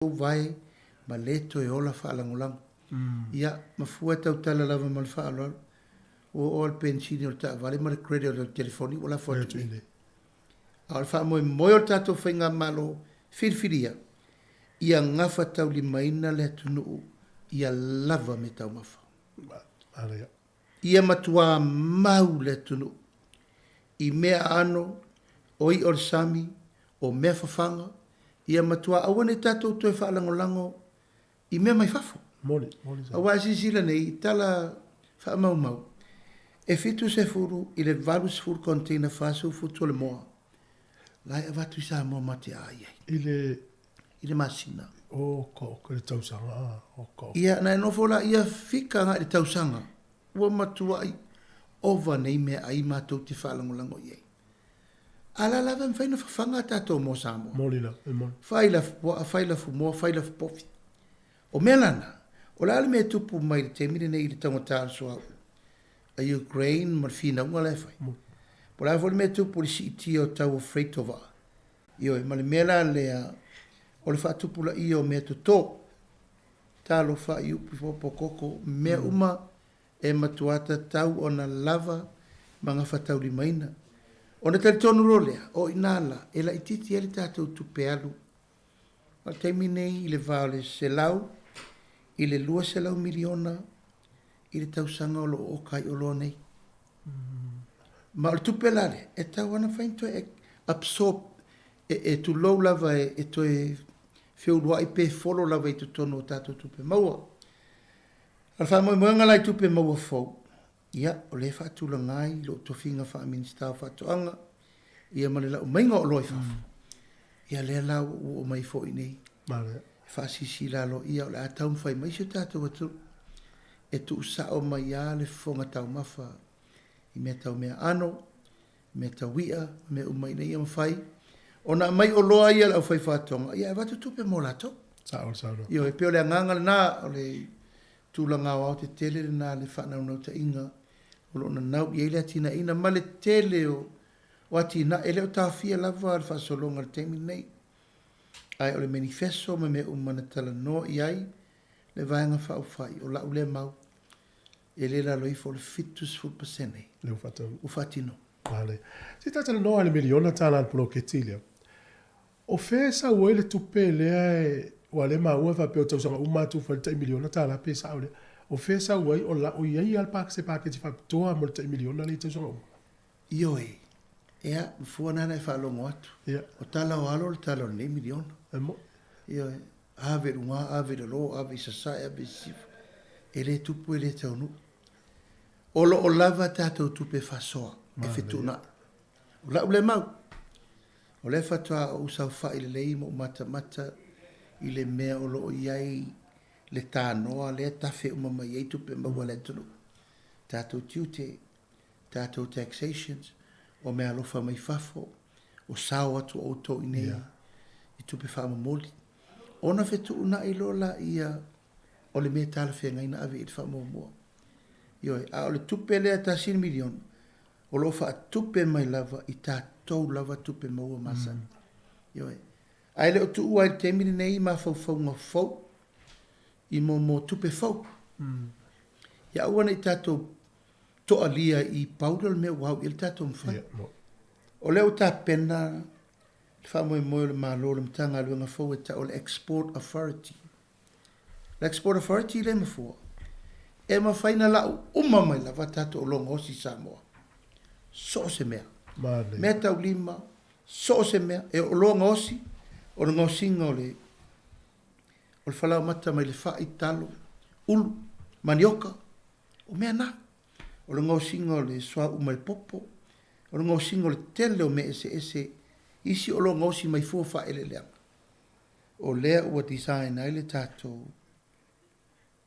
Vae ma le toe ola faalagolago. Ia, mafua e tautala lava ma le faaaloalo, ua oo lava le penisini o le taavale ma le credit o le telefoni ua lafo atu i inei. A o le faamoemoe o le tatou Faigamalo filifilia, ia gafataulimaina le atunuu ia lava meataumafa. Ia matuā mau le atunuu i mea aano, o i'a o le sami, o mea fafaga, ia matuā aua ne i tatou toe faalagolago i mea mai fafo. Aua a silasila nei i tala faamaumau, e 70 i le 80 container 40 futu o le moa la e avatu i Samoa ma te ai ai. I le I le masina. Oka oka i le tausaga oka oka. Ia na e nofo laia fika agai i le tausaga ua matuai ova nei meaai matou te faalagolago i ai. A la lava e mafai ona fafaga a tatou moa Samoa. Moni la, e moni. Fai lafupuaa, fai lafumoa, fai lafupovi. O mea la na, o le a le mea e tupu mai i le taimi lenei i le taugata o le suauu a Ukraine ma le finauga la e fai? Po o le a foi le mea e tupu i le siitia o tau o freight o vaa? Ioe, ma le mea la lea o le faatupulaia o mea toto, talo, fai, upu, popo, koko, mea uma e matua tatau ona lava ma gafataulimaina. Ona talitonu loa lea, o i ina la e laitiiti ai le tatou tupe alu. O le taimi nei i le va o le 100 i le 200 miliona i le tausaga o lo o oka ai oloa nei. Ma o le tupe la lea, e tatau lava ona mafai ona toe absorb, e tulou lava e toe feuluai pe folo lava i totonu o tatou tupe maua. O le faamoemoega la i tupe maua fou, ia, o lea e faatulaga ai lou tofiga faa-Minisita o Faatoaga, ia ma le lau maiga o oloa i fafo, ia lea la ua ou oo mai foi i inei e faasilasila aloaia o le a taumafai mai si o tatou atunuu e tuusao mai lava le fofoga taumafa i mea tau meaano, mea tau i'a, mea uma ina ia mafai ona aumai oloa ia a le aufaifaatoaga, ia e avatu tupe mo latou. Sao le saunoaga. Ioe, e pei o le agaga lena, o le tulaga aoaotetele lena i le faanaunautaiga o lo o nanau i ai le atinaeina ma le tele o atinae. E le o taofia lava le faasologa i le taimi lenei, ae o le menifeso ma mea uma na talanoa i ai le Vaega Faaupufai, o lau lea mau, E le lalo ifo o le 70% Lea ua faataunuu. Ua faatino. Manaia. Se i ta talanoa i le miliona tala a le poloketi lea. O fea e sau ai le tupe lea e, aua o lea e maua e faapea o tausaga uma lava tufa ai le tai miliona tala pe sao lea. O fea e sau ai, o la, o i ai lava se paketi faapitoa mo le tai miliona lea i tausaga uma? Ioe. Ea, fua nana e faalogo atu. Ia. O tala o alo o le tala o lenei miliona. E moni. Ioe. Ave i luga, ave i lalo, ave i sasae, ave i sisifo. E le tupu e le taunuu. O lo o lava tatou tupe faasoa e fetuunai. O lau lea mau, o lea faatoa ou saofai lelei ma ou matamata i le mea o lo o i ai le tanoa lea e tafe uma mai ai tupe maua a le atunuu. Tatou tiute, tatou taxations, o meaalofa mai fafo, o sao atu outou i inei i tupe faamomoli. Ona fetuunai loa laia o le mea talafeagai na ave i ai le faamuamua. Ioe, a o le tupe lea tasi le miliona, o lo o faatupe mai lava i tatou lava tupe maua masani. Ioe. Ae le o tuua ai i le taimi lenei mafaufauga fou i momo tupe fou. Ia aua ne i tatou toalia i pau lea o le mea ua au i ai le tatou mafai. O lea ua tapena le faamoemoe o le Malo, le Matagaluega fou e tau o le Export Authority. O le Export Authority lea e mafua, e mafai ona lau uma mai lava tatou oloa gaosi i Samoa. So o se mea. Mea tau lima, so o se mea, e oloa gaosi, o le gaosiga o le o le falaoamata mai le fai, talo, ulu, manioka, o mea na. O le gaosiga o le suauu mai le popo, o le gaosiga o le tele o mea eseese, isi o lo o gaosi mai fua faaeleeleaga. O lea ua design ai le tatou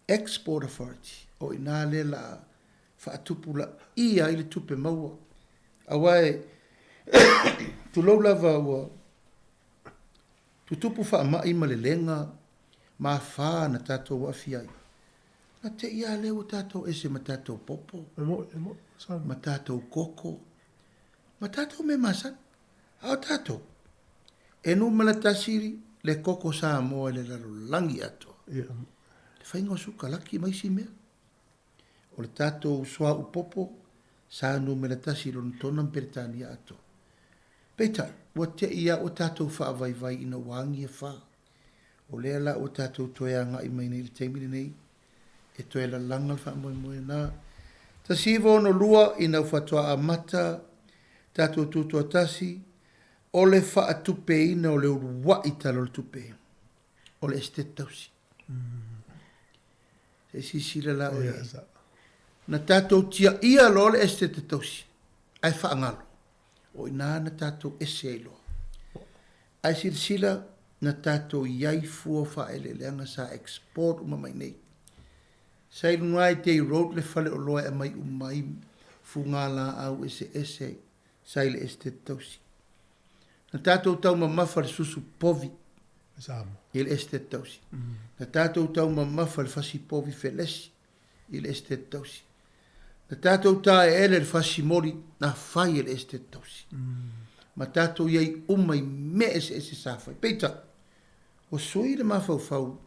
Export Authority, o i ina lea la a faatupulaia ai le tupe maua. Aua e, tulou lava ua tutupu faamai ma lelega ma afa na tatou aafia ai, na te i lava lea ua tatou ese ma tatou popo, ma tatou koko, ma tatou mea masani. A o tatou, e numera tasi. Le koko Samoa i le lalolagi atoa. Le faiga o sukalaki ma isi mea. O le tatou suauu popo sa numera tasi i Lonotona ma Peretania atoa. Peitai, ua te i a ua tatou faavaivai ina ua agi e fa. O lea la ua tatou toe agai mai nei i le taimi lenei e toe lalaga le faamoemoe na. 1962 ina ua faatoa amata tatou tutoatasi o le faatupeina o le uluai Tala o le Tupe o le Esetete Tausi. Se i silasila la oe i ai. Na tatou tiaia loa le Esetete Tausi ae faagalo, o i ina na tatou ese ai loa. Ae silasila na tatou i ai fua o faaeleeleaga sa export uma mai nei. Sa i luga i Day Road le faleoloa e aumai uma ai fugalaau eseese sa i le Esetete Tausi. Na tatou taumamafa i le susu povi i le Esetete Tausi. Na tatou taumamafa i le fasi povi felesi i le Esetete Tausi. Na tatou taeele i le fasi moli na fai e le Esetete Tausi. Ma tatou i ai uma i mea eseese sa fai. Peitai, ua sui le mafaufau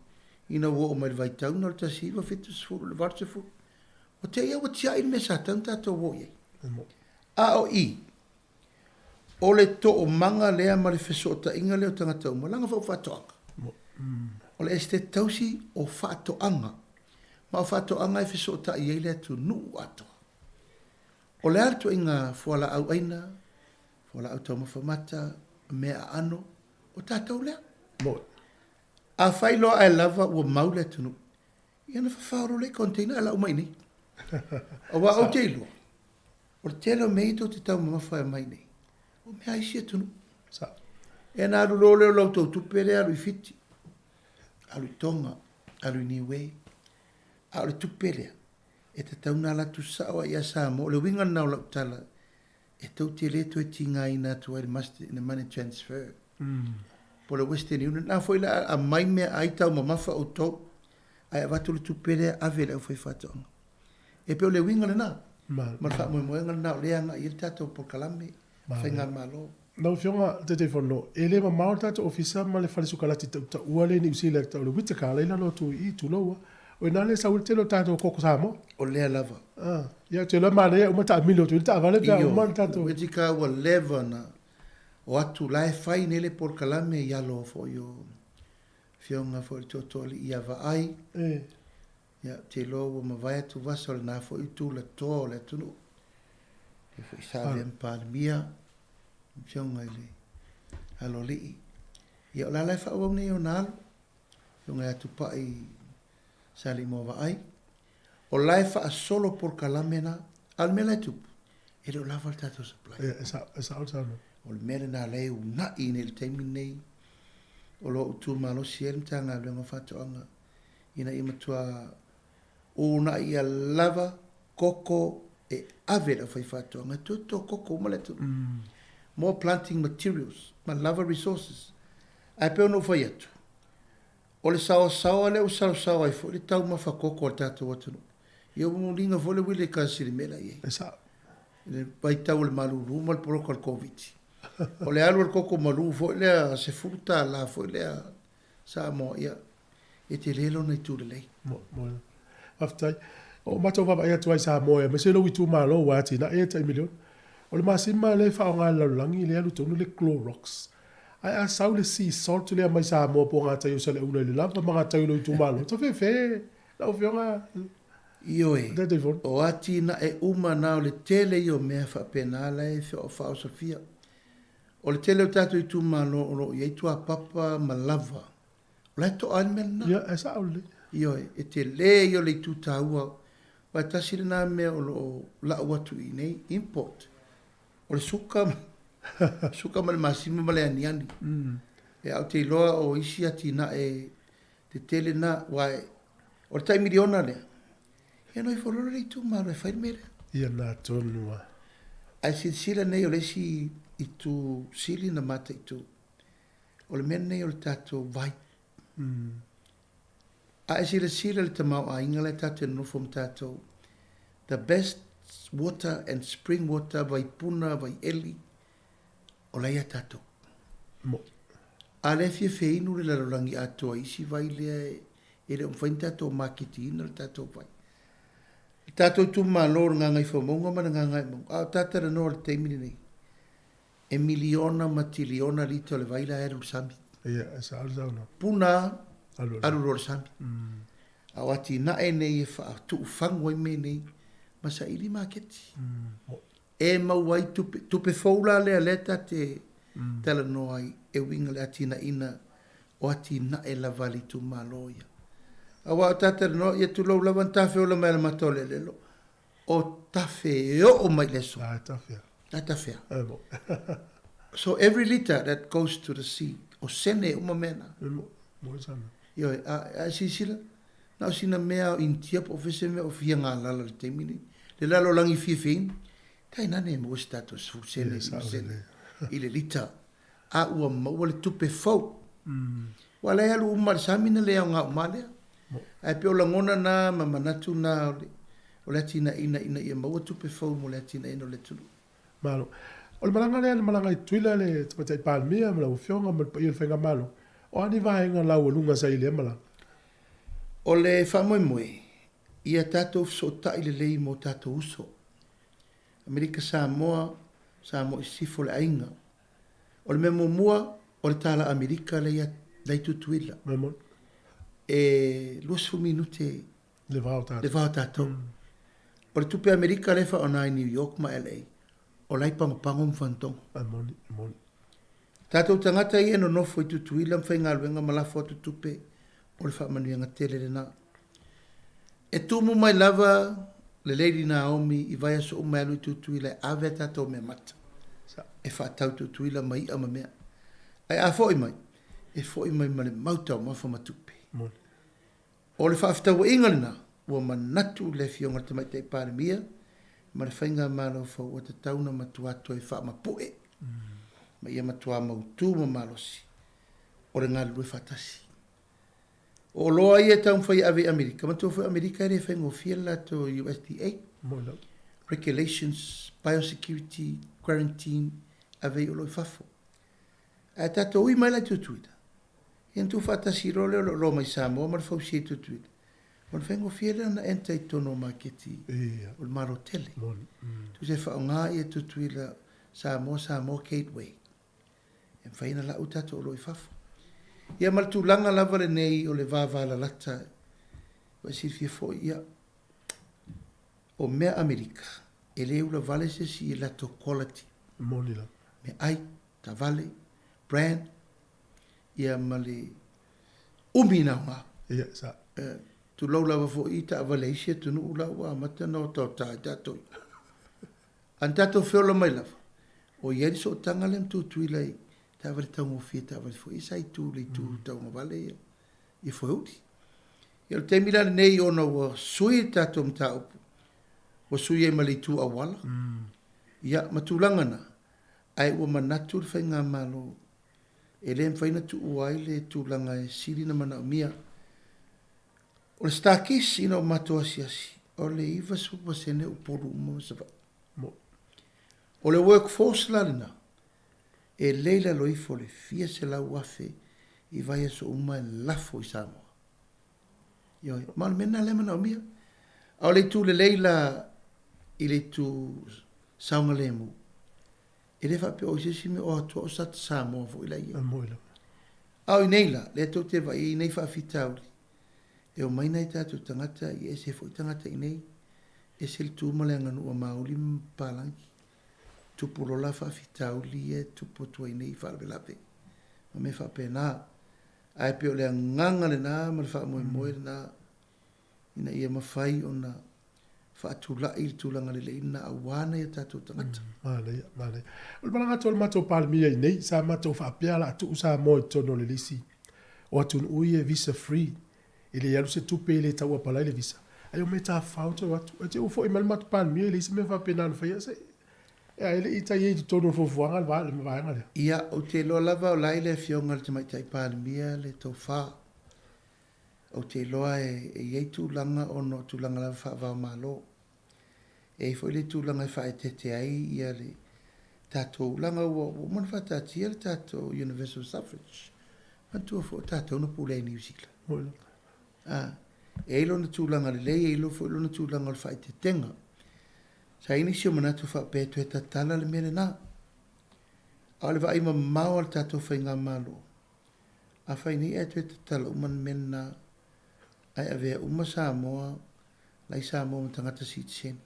ina ua oo mai i le vaitauna o le 1970 i le 80, ua te i lava ua tiai le mea sa tatau ona tatou o i ai. A o i, o le toomaga lea ma le fesootaiga lea o tagata uma, leaga foi o faatoaga. O le Esetete Tausi o faatoaga, ma o faatoaga e fesootai ai le atunuu atoa. O le a le ituaiga fualaau aina, fualaau taumafa mata, mea aano, o tatou lea. Afai loa ae lava ua mau le atunuu, Ia ona fafao loa lea i container ae lau mai i inei. Aua ou te iloa, o le tele o mea ia tou te taumamafa ai mai i inei, o mea a isi atunuu. Ia ona alu loa lea o la outou tupe lea alu i Fiti, alu i Tonga, alu i Niue. A o le tupe lea, e tatau ona alu atu sao lava ia Samoa. O le uiga lena o lau tala, e tou te le toe tigaina atu ai le money transfer po o le Western Union. A foi la a aumai meaai taumamafa outou ae avatu le tupe lea ave i le aufaifaatoaga. E pei o le uiga lena ma le faamoemoega lena o lea e agai i ai le tatou polokalame faigamalo. Lau Afioga i le Taitaifono, e le mamao le tatou ofisa ma le fale sukalati tautaua lea i Niu Sila e tau o le Whittaker la e i lalo atu i i, tulou a. O i ina lea e sau ai le tele o tatou koko Samoa. O lea lava. Ia, ou te iloa e manaia uma taamilo atu i le taavale pe a uma le tatou. Ioe, Whittaker ua leva ona o atu, la e fai nei le polokalame i alo foi o Afioga foi i le Tootooalii ia Vaai. Ia, ou te iloa ua mavae atu vasa o lena foi tulatoa o le atunuu. Lea foi sa avea ma Palemia, le Afioga i le Aloalii. Ia, o la la e faaauau nei ona alo, Afioga ia Tupai Saleimoavaai. O la e faasolo polokalame na, a o le mea la e tupu, e le o lava le tatou supply. Ia, e sao, e sao le saunoaga. O le mea lena o lea e uunai nei i le taimi lenei, o lo o tu malosi ai le Matagaluega o Faatoaga ina ia matua uunai ia lava koko e ave i le aufaifaatoaga e toe toto koko uma le atunuu. More planting materials ma lava resources. Ae pei ona ou fai atu, o le saoasaoa lea ua saosaoa ai foi le taumafa koko a le tatou atunuu. Ia ua muliga foi le uila i Kasili mea la e i ai. E sao. I le vaitau o le malulu ma le poloka o le Koviti. O le alu a le koko malu foi lea $10 foi lea Samoa, ia, e tele lona itu lelei. Faafetai. O matou vaavaai atu lava i Samoa aemaise lou itumalo ua atinae e tai miliona. O le masima lea e faaaoga e le lalolagi lea e alu tonu le Clorox. Ae a sau le sea salt lea mai Samoa po o gatai o Saleaula i le lava ma gatai o lou itumalo, ta fefe lau Afioga Ioe, o atinae uma na o le tele ia o mea faapena la e faaosofia. O le tele o tatou itumalo o lo o i ai tuapapa ma lava, o la e toa ai le mea lena. Ia, e sao lelei. Ioe, e tele ia o le itu taua, aua e tasi lena mea o lo o lau atu i inei, import, o le suka, suka ma le masima ma le aniani. Ia, ae ou te iloa o isi atinae tetele na, aua o le tai miliona lea, Ia ona ifo loa le itumalo e fai le mea lea. Ia na tonu a. Ae silasila nei o le isi itu sili na mataitu, o le mea lenei o le tatou vai. A e silasila i le tamaoaiga la e tatou te nonofo ma tatou, the best water and spring water, vai puna, vai eli, o la ia tatou. A lea e fia feinu le lalolagi atoa i isi vai lea e le o mafai ona tatou maketiina le tatou vai. Le tatou itumalo o le Gagaifomauga ma le Gagaemauga, a o ta talanoa i le taimi lenei, e miliona ma tiliona lita o le vai la e alu i le sami. Ia, e sao le saunoaga. Puna alu loa i le sami. A o atinae nei e faatuufagu ai mea nei ma saili maketi. E maua ai tupe, tupe fou la lea lea ta te talanoa ai e uiga i le atinaeina o atinae lava a le itumalo ia. Aua o ta talanoa, ia tulou lava na tafe ola mai a le mata o le elelo, o tafe e oo mai i le aso. La e tafe a. La e tafe a. E mo. So every litre that goes to the sea, o sene uma mea na. E mo, mo e sana. Ioe, a, a e silasila, na o sina mea o Initia po o fea se mea o fia galala i le taimi lenei. Le lalolagi fiafiaina, tainane e maua se tatou 10 sene, 5 sene i le lita, a ua maua le tupe fou. Aua o la e alu uma i le sami na le aoga uma lea. Ae pei o lagona na ma manatu na o le atinaeina ina ia maua tupe fou mo le atinaeina o le atunuu. Malo. O le malaga lea na malaga i Tutuila le Tamaitai Palemia ma lau Afioga ma le paia o le Faigamalo, o a ni vaega laualuga sa i lea malaga? O le faamoemoe, ia tatou fesootai lelei ma o tatou uso. Amerika Samoa, Samoa i Sisifo le aiga. O le mea muamua, o le tala Amerika lea i Tutuila. E 20 minute le va o tatou. Le va o tatou. O le tupe Amerika lea e faaaoga i New York ma LA, o la e pagopago ma fanotogo. E moni, e moni. Tatou tagata ia e nonofo i Tutuila ma faigaluega ma lafo atu tupe, o le faamanuiaga tele lena. E tumu mai lava le Lady Naomi i vaiaso uma e alu i Tutuila e ave a tatou meamata e faatau Tutuila ma i'a ma mea. Ae a foi mai, e foi mai ma le mau taumafa ma tupe. O le faafetauaiga lena, ua manatu le Afioga i le Tamaitai Palemia ma le Faigamalo fou ua tatau ona matua toe faamapue ma ia matua mautu ma malosi o le galulue faatasi. O oloa ia e taumafai e ave i Amerika, manatua foi o Amerika e le faigofie le latou USDA, regulations, biosecurity, quarantine, ave ai oloa i fafo. Ae tatou ui mai la i Tutuila, ia ona tuufaatasi loa lea o le oloa mai Samoa ma le fausia i Tutuila, ona faigofie lea ona enter i totonu o maketi o le Malo tele. Tusa e faaaoga ia Tutuila Samoa, Samoa Gateway. E mafai ona lau tatou oloa i fafo. Ia ma le tulaga lava lenei o le vavalalata, ua e silafia foi, ia, o mea Amerika, e le ulavale se isi i latou quality. Moni lava. Meaai, taavale, brand, ia ma le umi ona aoga. Ia, sa. Tulou lava foi i taavale a isi atunuu la ua amata ona otaota ai tatou. A na tatou feola mai lava, o i ai le sootaga lea ma Tutuila i taavale taugofie taavale foi ia sa i tu i le itu tauagavale ia i Foeuli. Ia o le taimi la lenei ona ua sui le tatou mataupu, ua sui ai ma le itu auala, ia ma tulaga na, ae ua manatu le Faigamalo e le mafai ona tuua ai le tulaga e sili ona manaomia. O le StarKist ina ua matou asiasi, o le 90% o Upolu uma ma Savaii. O le workforce la lena, e le i lalo ifo o le fia 100,000 i vaiaso uma e lafo i Samoa. Ioe, ma o le mea lena lea e manaomia. A o le itu lelei la i le itu saogalemu, e le faapea o i se isi mea o atu o Samoa foi la i ai. A o i nei la, lea tou te vaai i nei faafitauli, e omai nai tatou tagata, e ese foi tagata i nei, ese le tu ma le aganuu a Māori ma Palangi. Tupu lola faafitauli ia e tupu atu ai nei faalavelave ma mea faapena. Ae pei o le agaga lena ma le faamoemoe lena ina ia mafai ona faatulai le tulaga lelei lena aua nai o tatou tagata. Manaia, manaia. O le malaga atu a le matou Palemia i nei, sa matou faapea o le a tuu Samoa i totonu o le lisi o atunuu ia e visa free, e le alu se tupe e le tau apalai le visa. Ae o mea tafafao toe o atu. Ae te i ua foi mai le matou Palemia e leai se mea faapena na faia. Se, e le i tai i ai i totonu o le fuafuaga le vaega lea. Ia, ou te iloa lava o la e i le Afioga i le Tamaitai Palemia le tofa. Ou te iloa e i ai tulaga ona o tulaga lava faava-o-Malo. E i ai foi le tulaga e faaeteete ai ia le tatou, leaga ua uma ona faataatia le tatou universal suffrage. Manatua foi o tatou na pulea e Niu Sila. A, e i ai lona tulaga lelei, e i ai foi lona tulaga o le faaeteetega. Sa i ai nisi o manatu faapea e toe tatala le mea lena. A o le vaai mamao a le tatou Faigamalo, afai nei ae toe tatala uma le mea lena, ae avea uma Samoa, la i Samoa ma tagata sitiseni,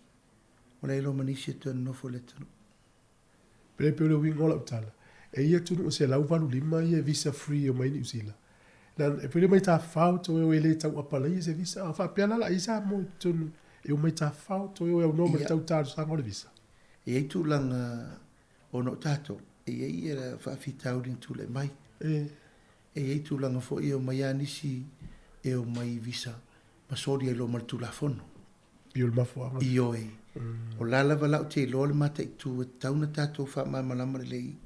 ua leai loa ma nisi e toe nonofo i le atunuu. Pei pei o le uiga o lau tala, e i ai atunuu e 185 ia e visa free e omai ai Niu Sila. Na, e pei e omai tafafao toe o e le tau apalaia se visa. A faapea la la i ai Samoa i totonu e omai tafafao toe o e aunoa ma le tau talosaga o le visa. E i ai tulaga ona o tatou, e i ai ia faafitauli na tulai mai. E i ai tulaga foi e omai lava nisi e omai i visa ma soli ai loa ma le Tulafono. I o le mafuaaga. Ioe. O la lava la ou te iloa le mataitu e tatau ona tatou faamalamalama lelei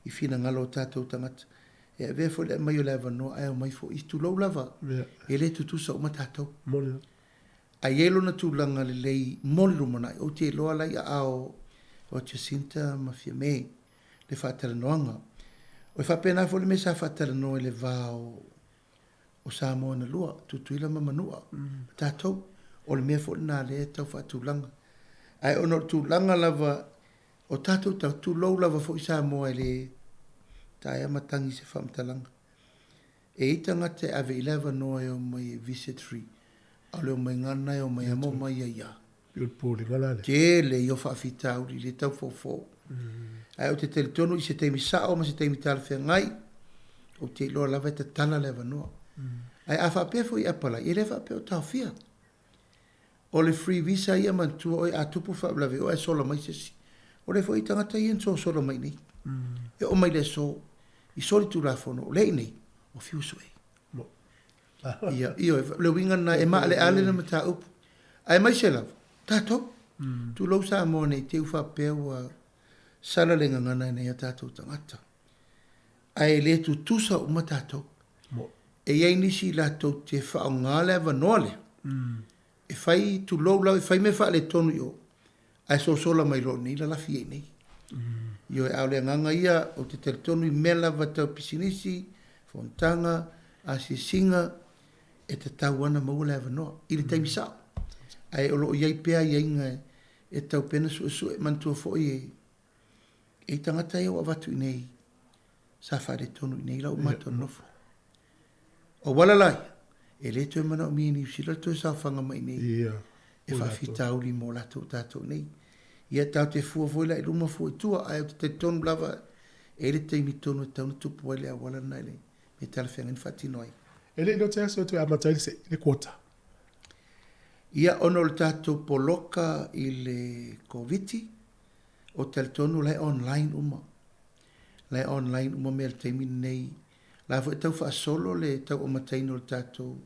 i finagalo o tatou tagata. E avea foi le aumai o le avanoa ae omai foi, tulou lava, e le tutusa uma tatou. Ae i ai lona tulaga lelei mo le lumanai, ou te iloa la i aao o Jacinta ma Fiame le faatalanoaga. O e faapena foi le mea sa faatalanoa i le va o Samoa na lua, Tutuila ma Manua, ma tatou. O le mea foi lena lea e tau faatulaga. Ae ona o le tulaga lava o tatou tagata, tulou lava foi Samoa e le taea matagi i se faamatalaga. E i ai tagata e ave i le avanoa e omai e visit free, a o le omaiga lena e omai lava ma omai ai lava. E pei o le popolega la lea. Tele ia o faafitauli le tau foofo. Ae ou te talitonu i se taimi sao ma se taimi talafeagai, ou te iloa lava e tatala le avanoa. Ae a faapea foi e apalai, e le faapea o taofia. O le free visa ia manatua oe a tupu faalavelave i o ae sola mai se isi. O lea foi e i ai tagata ia na sosola mai i inei. E oo mai i le aso, i solitulafono, o lea e i inei, ua fiu e sue. Ia, ioe, o le uiga lena, e maaleale le mataupu. Aemaise lava, tatou. Tulou Samoa ne i te i ua faapea ua sala le gagana i nai o tatou tagata. Ae le tutusa uma tatou. E i ai nisi latou te faaaoga le avanoa lea e fai, tulou lava, e fai mea faaletonu i o, ae sosola mai loa i inei lalafi ai i inei. Ioe, a o le agaga ia, ou te talitonu i mea lava tau pisinisi, fonotaga, asiasiga, e tatau lava ona maua le avanoa i le taimi sao. Ae o lo o i ai pea aiaiga e tatau pea ona suesue. Manatua foi e i ai tagata ia ua avatu i inei sa faaletonu i inei la ua matou nonofo. O auala la ia, e le toe manaomia e Niu Sila le toe saofaga mai i inei e faafitauli mo latou tatou nei. Ia tatou te fua foi la i luma fua i tua, ae ou te talitonu lava e i ai le taimi tonu e tatau ona tupu ai le auala lena i le mea talafeagai na faatino ai. E le i lote aso e toe amata ai le quota. Ia, ona o le tatou poloka i le Koviti, ou te talitonu o la e online uma. La e online uma mea i le taimi lenei. La foi e tau faasolo le tau amataina o le tatou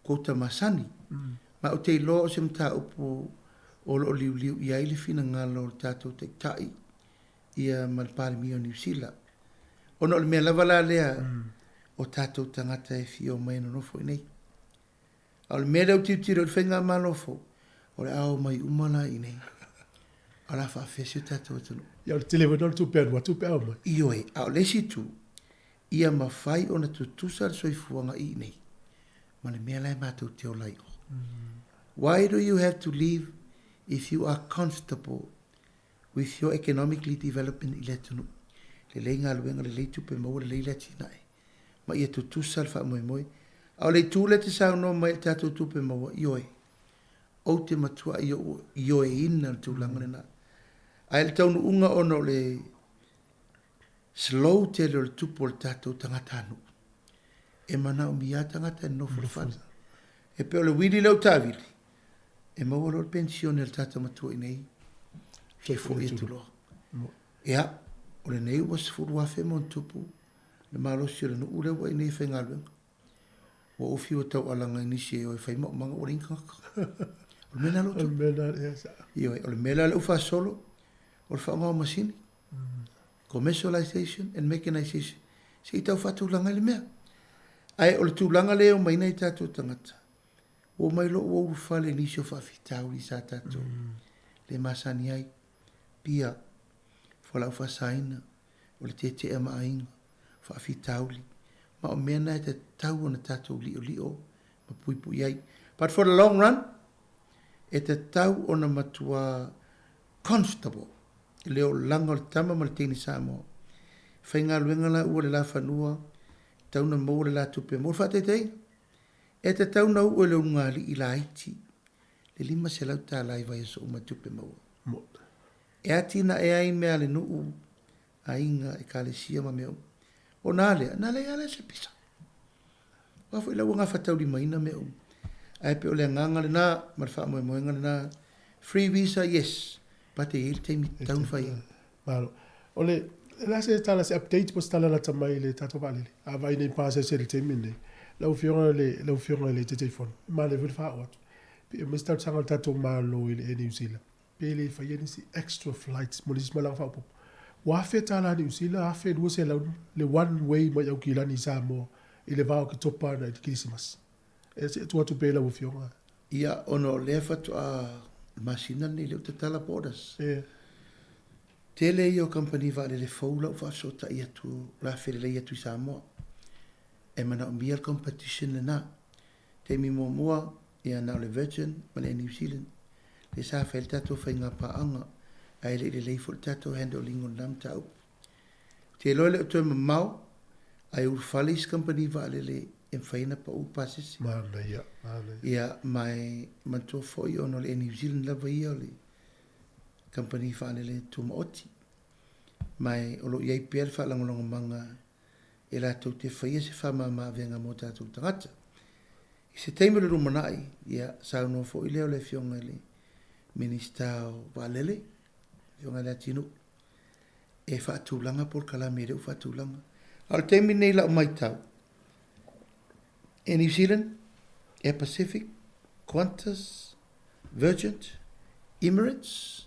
quota masani. Ma ou te iloa o se mataupu o lo o liuliu i ai le finagalo o le tatou Taitai ia ma le Palemia o Niu Sila. Ona o le mea lava la lea o tatou tagata e fia omai e nonofo i inei. A o le mea lea ou tilotilo i le faigamalo fou, o le a omai uma la i inei. A o le a faafefea si o tatou atunuu? Ia o le tele foi lena o le tupe alu atu pe a omai. Ioe, a o le isi itu, ia mafai ona tutusa le soifuaga i inei ma le mea la e matou te ola ai i o. Why do you have to leave if you are comfortable with your economically development i le atunuu? Lelei galuega, lelei tupe maua, lelei le atinae. Ma ia tutusa le faamoemoe. A o le itu lea e te saunoa mai i le tatou tupe maua, ioe, ou te matuai ioeina le tulaga lena. Ae i le taunuuga ona o le slow tele o le tupu o le tatou tagatanuu, e manaomia lava tagata e nonofo i le fale. E pei o le uili lea ua taavili, e maua loa le penisione a le tata matua i inei, fia foi atu loa. Ia, o lenei ua 10,000 ma ona tupu le malosi o le nuu lea ua i inei e faigaluega. Ua ou fiu e taualaga i nisi e o e fai maumaga ua leai ni tagata. O le mea lena o lo o tupu. Ioe, o le mea la lea ua faasolo, o le faaaoga o masini, commercialization and mechanization, se i tau faatulaga ai le mea. Ae o le tulaga lea e omai nei tatou tagata, ua omai loa ua ulufale i nisi o faafitauli sa tatou le masani ai. Pia, fualaau faasaina, o le tetea ma aiga, faafitauli. Ma o mea na e tatau ona tatou li'oli'o ma puipui ai. But for the long run, e tatau ona matua comfortable le olaga o le tama ma le teine Samoa. Faigaluega la ua le lafanua, tatau ona maua le la tupe mo le faataitaiga. E tatau ona uu e le ulugalii laiti le $500 i vaiaso uma i tupe maua. E atinae ai mea a le nuu, aiga, ekalesia ma mea uma. Ona a lea? Ona leai lava lea o se pisa. Aua foi la ua gafataulimaina mea uma. Ae pei o le agaga lena ma le faamoemoega lena. Free visa, yes, but e i ai le taimi e tatau ona fai ai. Malo. O le, o le a se tala, se update po o se tala lata mai i le tatou vaalele? A vaai nei pasese i le taimi lenei, lau Afioga i le, lau Afioga i le Taitaifono, e manaia foi le faaoo atu. Pei e aumai se talosaga a le tatou Malo i le Air New Zealand, pe le faia nisi extra flights mo nisi malaga faaopoopo. Ua $1,000 Niu Sila, $1,200 le one way mai Aukilani i Samoa i le va o Oketopa agai i le Kerisimasi. E se i tuu atu pea i lau Afioga. Ia, ona o lea faatoa le masina lenei lea ua tatala borders. Ia. Tele ia o kamupani vaalele fou la ua faafesootai atu, o le a felelei atu i Samoa. E manaomia le competition lena. Taimi muamua, ia na o le Virgin ma le Air New Zealand lea sa fai ai le tatou faiga paaga, ae le i lelei foi le tatou handle-ina o lena mataupu. Ou te iloa e le o toe mamao, ae ulufale isi kamupani vaalele e mafai ona pau le pasese. Manaia, manaia. Ia, ma e manatua foi ona o le Air New Zealand lava ia o le kamupani vaalele tumaoti. Ma e o lo o i ai pea le faalagolagomaga e latou te faia se faamama-avega mo tatou tagata. I se taimi o le lumanai, ia, saunoa foi lea o le Afioga i le Minisita o Vaalele, Afioga i le Leatinuu, e faatulaga polokalame lea ua faatulaga. A o le taimi lenei i lau matau, Air New Zealand, Air Pacific, Qantas, Virgin, Emirates,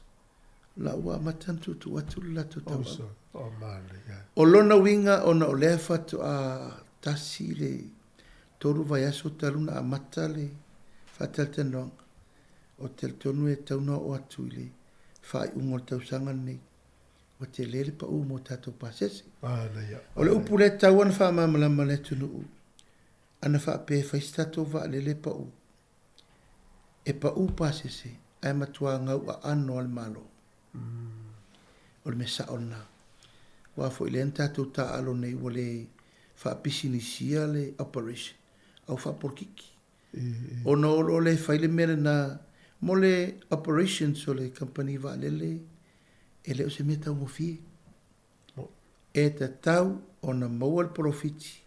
la ua amata ona tuutuu atu le latou tauau. O lona uiga ona o lea faatoa tasi le tolu vaiaso talu ona amata le faatalatalanoaga, ou te talitonu e tatau ona oo atu i le faaiuga o le tausaga lenei, ua tele le pau mo tatou pasese. O le upu lea e tatau ona faamalamalama i le atunuu, ana faapea e fai se tatou vaalele pau, E pau pasese ae matua gau aano a le Malo. O le mea sao lena. Aua foi lea na tatou taaalo nei ua le faapisinisia le operation a ua faapolokiki. Ona o lo o le fai le mea lena mo le operations o le kamupani vaalele e le o se mea taugofie. E tatau ona maua le polofiti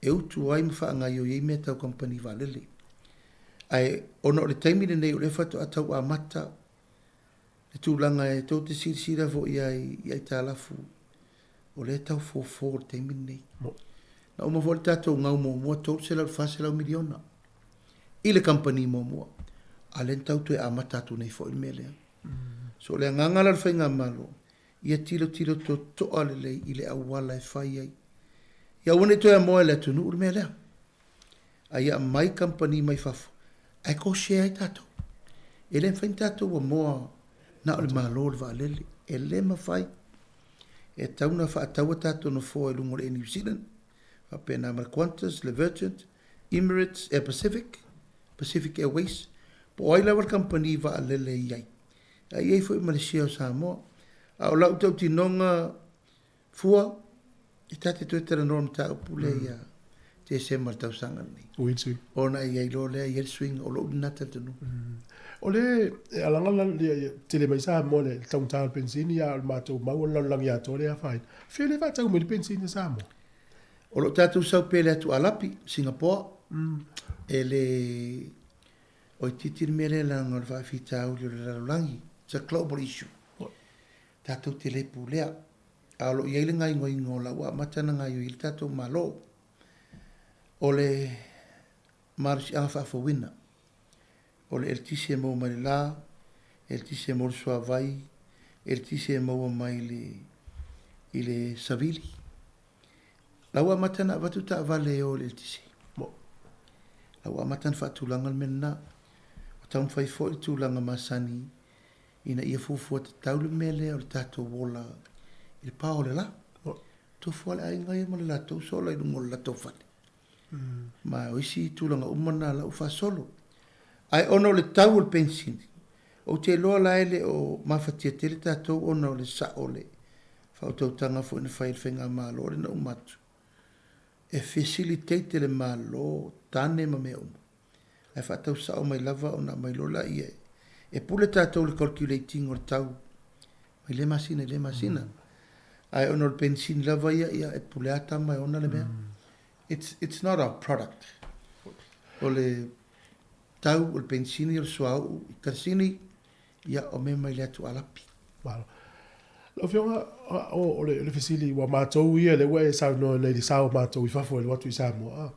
e utu ai ma faagaoioi ai mea tau kamupani vaalele. Ae ona o le taimi lenei o lea faatoa tau amata le tulaga e tou te silasila foi i ai i aitalafu o lea e tau fofo i le taimi lenei. Na uma foi le tatou gau muamua $300 i le $400 miliona i le kamupani muamua, a o lea na tau toe amata atu nei foi le mea lea. So o le agaga la o le Faigamalo, Ia tilotilo totoa lelei i le auala e fai ai. Ia aua ne i toe amoa e le atunuu le mea lea. A ia aumai kamupani mai fafo ae co-share ai tatou. E le mafai ona tatou amoa na o le Malo le vaalele. E le mafai. E tatau ona faatau a tatou nofoa i luga o le Air New Zealand, faapena ma le Qantas, le Virgin, Emirates, Air Pacific, Pacific Airways, po o ai lava le kamupani vaalele e i ai. Ae i ai foi ma le share o Samoa. A o lau tautinoga fua, e ta te toe talanoa i le mataupu lea ia Tesema o le tausaga lenei. Ui le suiga. Ona e i ai loa lea, e i ai le suiga, o lou lena talitonuga. O le e alaga la tele mai Samoa le taugata o le penisini a o le matou mau o le lalolagi atoa lea e afaina. Fea lea e faatau mai le penisini a Samoa? O lo o tatou sau pea i le atu Alapi, Singapore, e le O itiiti le mea lea leaga o le faafitauli o le lalolagi, it's a global issue. Tatou te le pulea. A o lo o i ai le gaoioiga o la ua amata ona gaoioi ai le tatou Malo. O le malosiaga faafouina, o le eletise e maua mai le la, eletise e maua i le suavai, eletise e maua mai i le savili. La ua amata ona avatu taavale e o i le eletise. La ua amata ona faatulaga le mea lena. Ua taumafai foi le tulaga masani ina ia fuafua tatau le mea lea o le tatou ola i le pao o le la. Tofu lava le aiga ia ma le latou solar i luga o le latou fale. Ma o isi tulaga uma na la ua faasolo. Ae ona o le tau o le penisini, ou te iloa la e le o mafatia tele tatou ona o le sao o le faautautaga foi na fai e le Faigamalo lea na uma atu, e facilitate e le Malo tane ma mea uma, ae faatau sao mai lava ona aumai loa laia e pule tatou i le calculate ina o le tau mai lea masina i lea masina. Ae ona o le penisini lava ia, ia e pule lava tama e ona le mea. It's not our product. O le tau o le penisini o le suauu i kalasini, ia o mea mai le atu Alapi. Malo. Lau Afioga, o le fesili, ua matou ia lea ua e saunoa nei i le sao o matou i fafo e alu atu i Samoa, a.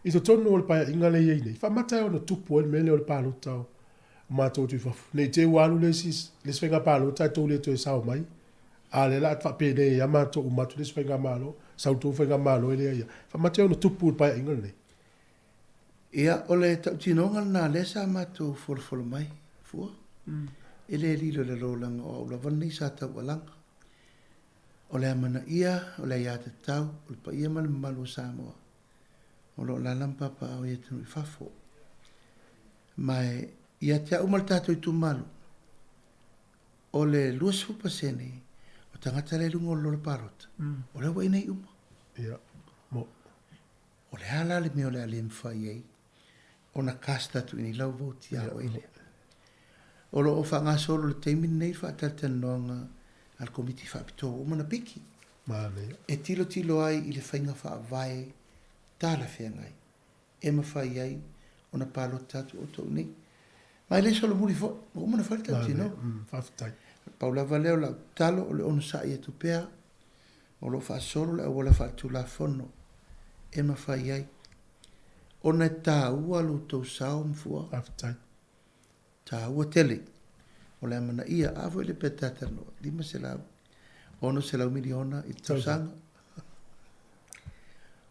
I totonu o le Paeaiga lea e i ai nei, faamata e ono tupu ai le mea lea o le palota o matou atu i fafo, ne i te i ua alu le isi faiga palota ae tou le toe sao mai, a o lea o le a faapenei ai lava matou uma atu le isi faigamalo, sau le tou faigamalo e leai lava. Faamata e ono tupu i le Paeaiga lenei? Ia, o le tautinoga lena lea sa matou folafola mai fua, e le lilo i lalo leaga o au lava lenei sa taualaga. O le amanaia, o le aiatatau, o le paia ma le mamalu o Samoa o lo o alaala ma papaaao i atunuu i fafo. Ma ia te au ma le tatou itumalo, o le 20% o tagata la e i luga o le lola palota, o lea ua i inei uma. Ia, mo. O le a la le mea o le a le mafai ai ona cast atu i inei lau vote ia oe lea? O lo o faagasolo i le taimi lenei le faatalatalanoaga a le Komiti Faapitoa ua uma ona piki. Manaia. E tilotilo ai i le faiga faavae talafeagai e mafai ai ona palota atu outou i inei. Ma e le solomuli foi, ua uma ona fai le tautinoga. Faafetai. Pau lava lea o lau tatalo o le onosai atu pea, o lo o faasolo le auala faaletulafono e mafai ai ona e taua lo outou sao ma fua. Faafetai. Taua tele. O le amanaia, a foi lea pe ta talanoa, 500, 600 miliona i le tausaga.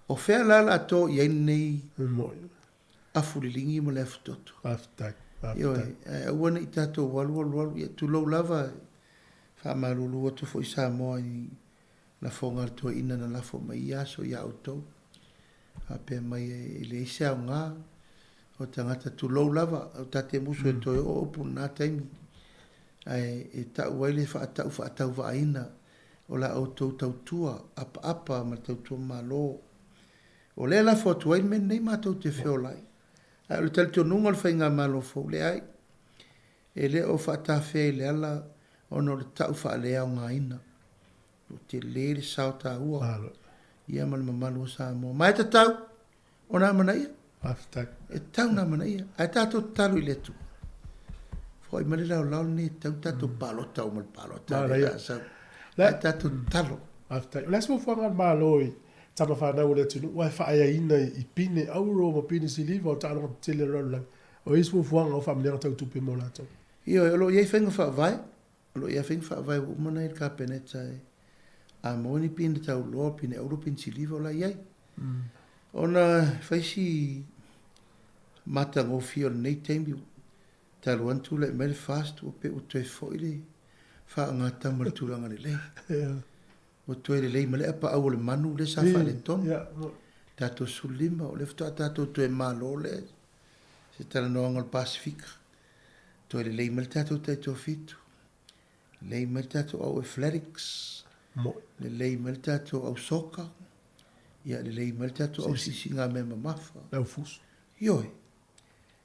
O fea la o le a to i ai lenei afu liligi ma le afu toto? Faafetai. Ioe, ae aua ne i tatou alu alu alu, ia tulou lava, e faamalulu atu foi Samoa i lafoga a le toeaina na lafo mai ia aso ia outou, faapea mai e leai se aoga o tagata, tulou lava, o ta te musu e toe oo upu i lena taimi, ae e tau ai le faatau faatauvaaina o la outou tautua apaapa ma le tautua malo. O lea e lafo atu ai le mea lenei matou te feola ai. Ae o le talitonuga o le faigamalo fou, leai, e le o faatafea i le ala ona o le tau faaleaogaina. Ua tele le sao taua ia ma le mamalu o Samoa. Ma e tatau ona amanaia. Faafetai. E tatau ona amanaia. Ae tatou tatalo i le Atua. Foi mai le laolao lenei e tatau tatou palota uma i le palota lea o le a sau. Ae tatou tatalo. Faafetai. O le a se fuafuaga a le Malo i tama fanau a le atunuu aua e faaeaina i pine auro ma pine siliva o taaloga tetele a le lalolagi? O i ai se fuafuaga o faamanuiaga tau tupe mo latou? Ioe, o lo o i ai faiga faavae. O lo o i ai faiga faavae ua uma ona i ai i le Kapeneta e a maua ni pine tauloa, pine auro, pine siliva, o la e i ai. Ona fai si matagofie o lenei taimi, talu lava ona tulai mai le FAST, ua pei ua toe foi le faagatama i le tulaga lelei. Ua toe lelei ma le apaau o le manu lea sa faaletonu. Tatou 15, o lea faatoa tatou toe malo lea i se talanoaga o le Pasefika. Toe lelei mai le tatou taitoafitu, lelei mai le tatou au athletics, lelei mai le tatou au soka, ia lelei mai le tatou au siisiigamea mamafa. Le au fusu. Ioe.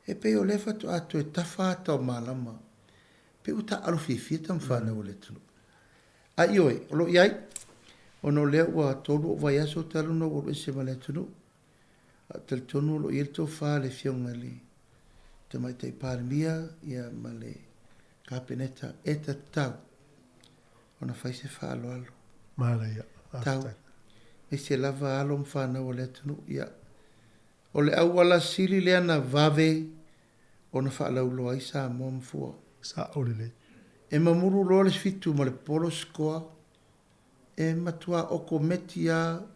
E pei o lea faatoa toe tafa ata o malama, pei ua taaalo fiafia tama fanau a le atunuu. Ae ioe, o lo o i ai, ona o lea ua 3 ou vaiaso talu ona ou alu ese ma le atunuu, ae ou te talitonu o lo o i ai le tofa a le Afioga i le Tamaitai Palemia ia ma le Kapeneta e tatau ona fai se faaaloalo. Manaia, Tau, faafetai. aemaise lava alo ma fanau a le atunuu, ia, o le auala sili lea na vave ona faalauiloa ai Samoa ma fua. Sao lelei. E mamulu loa le fitu ma le polo sikoa, e matua okometi lava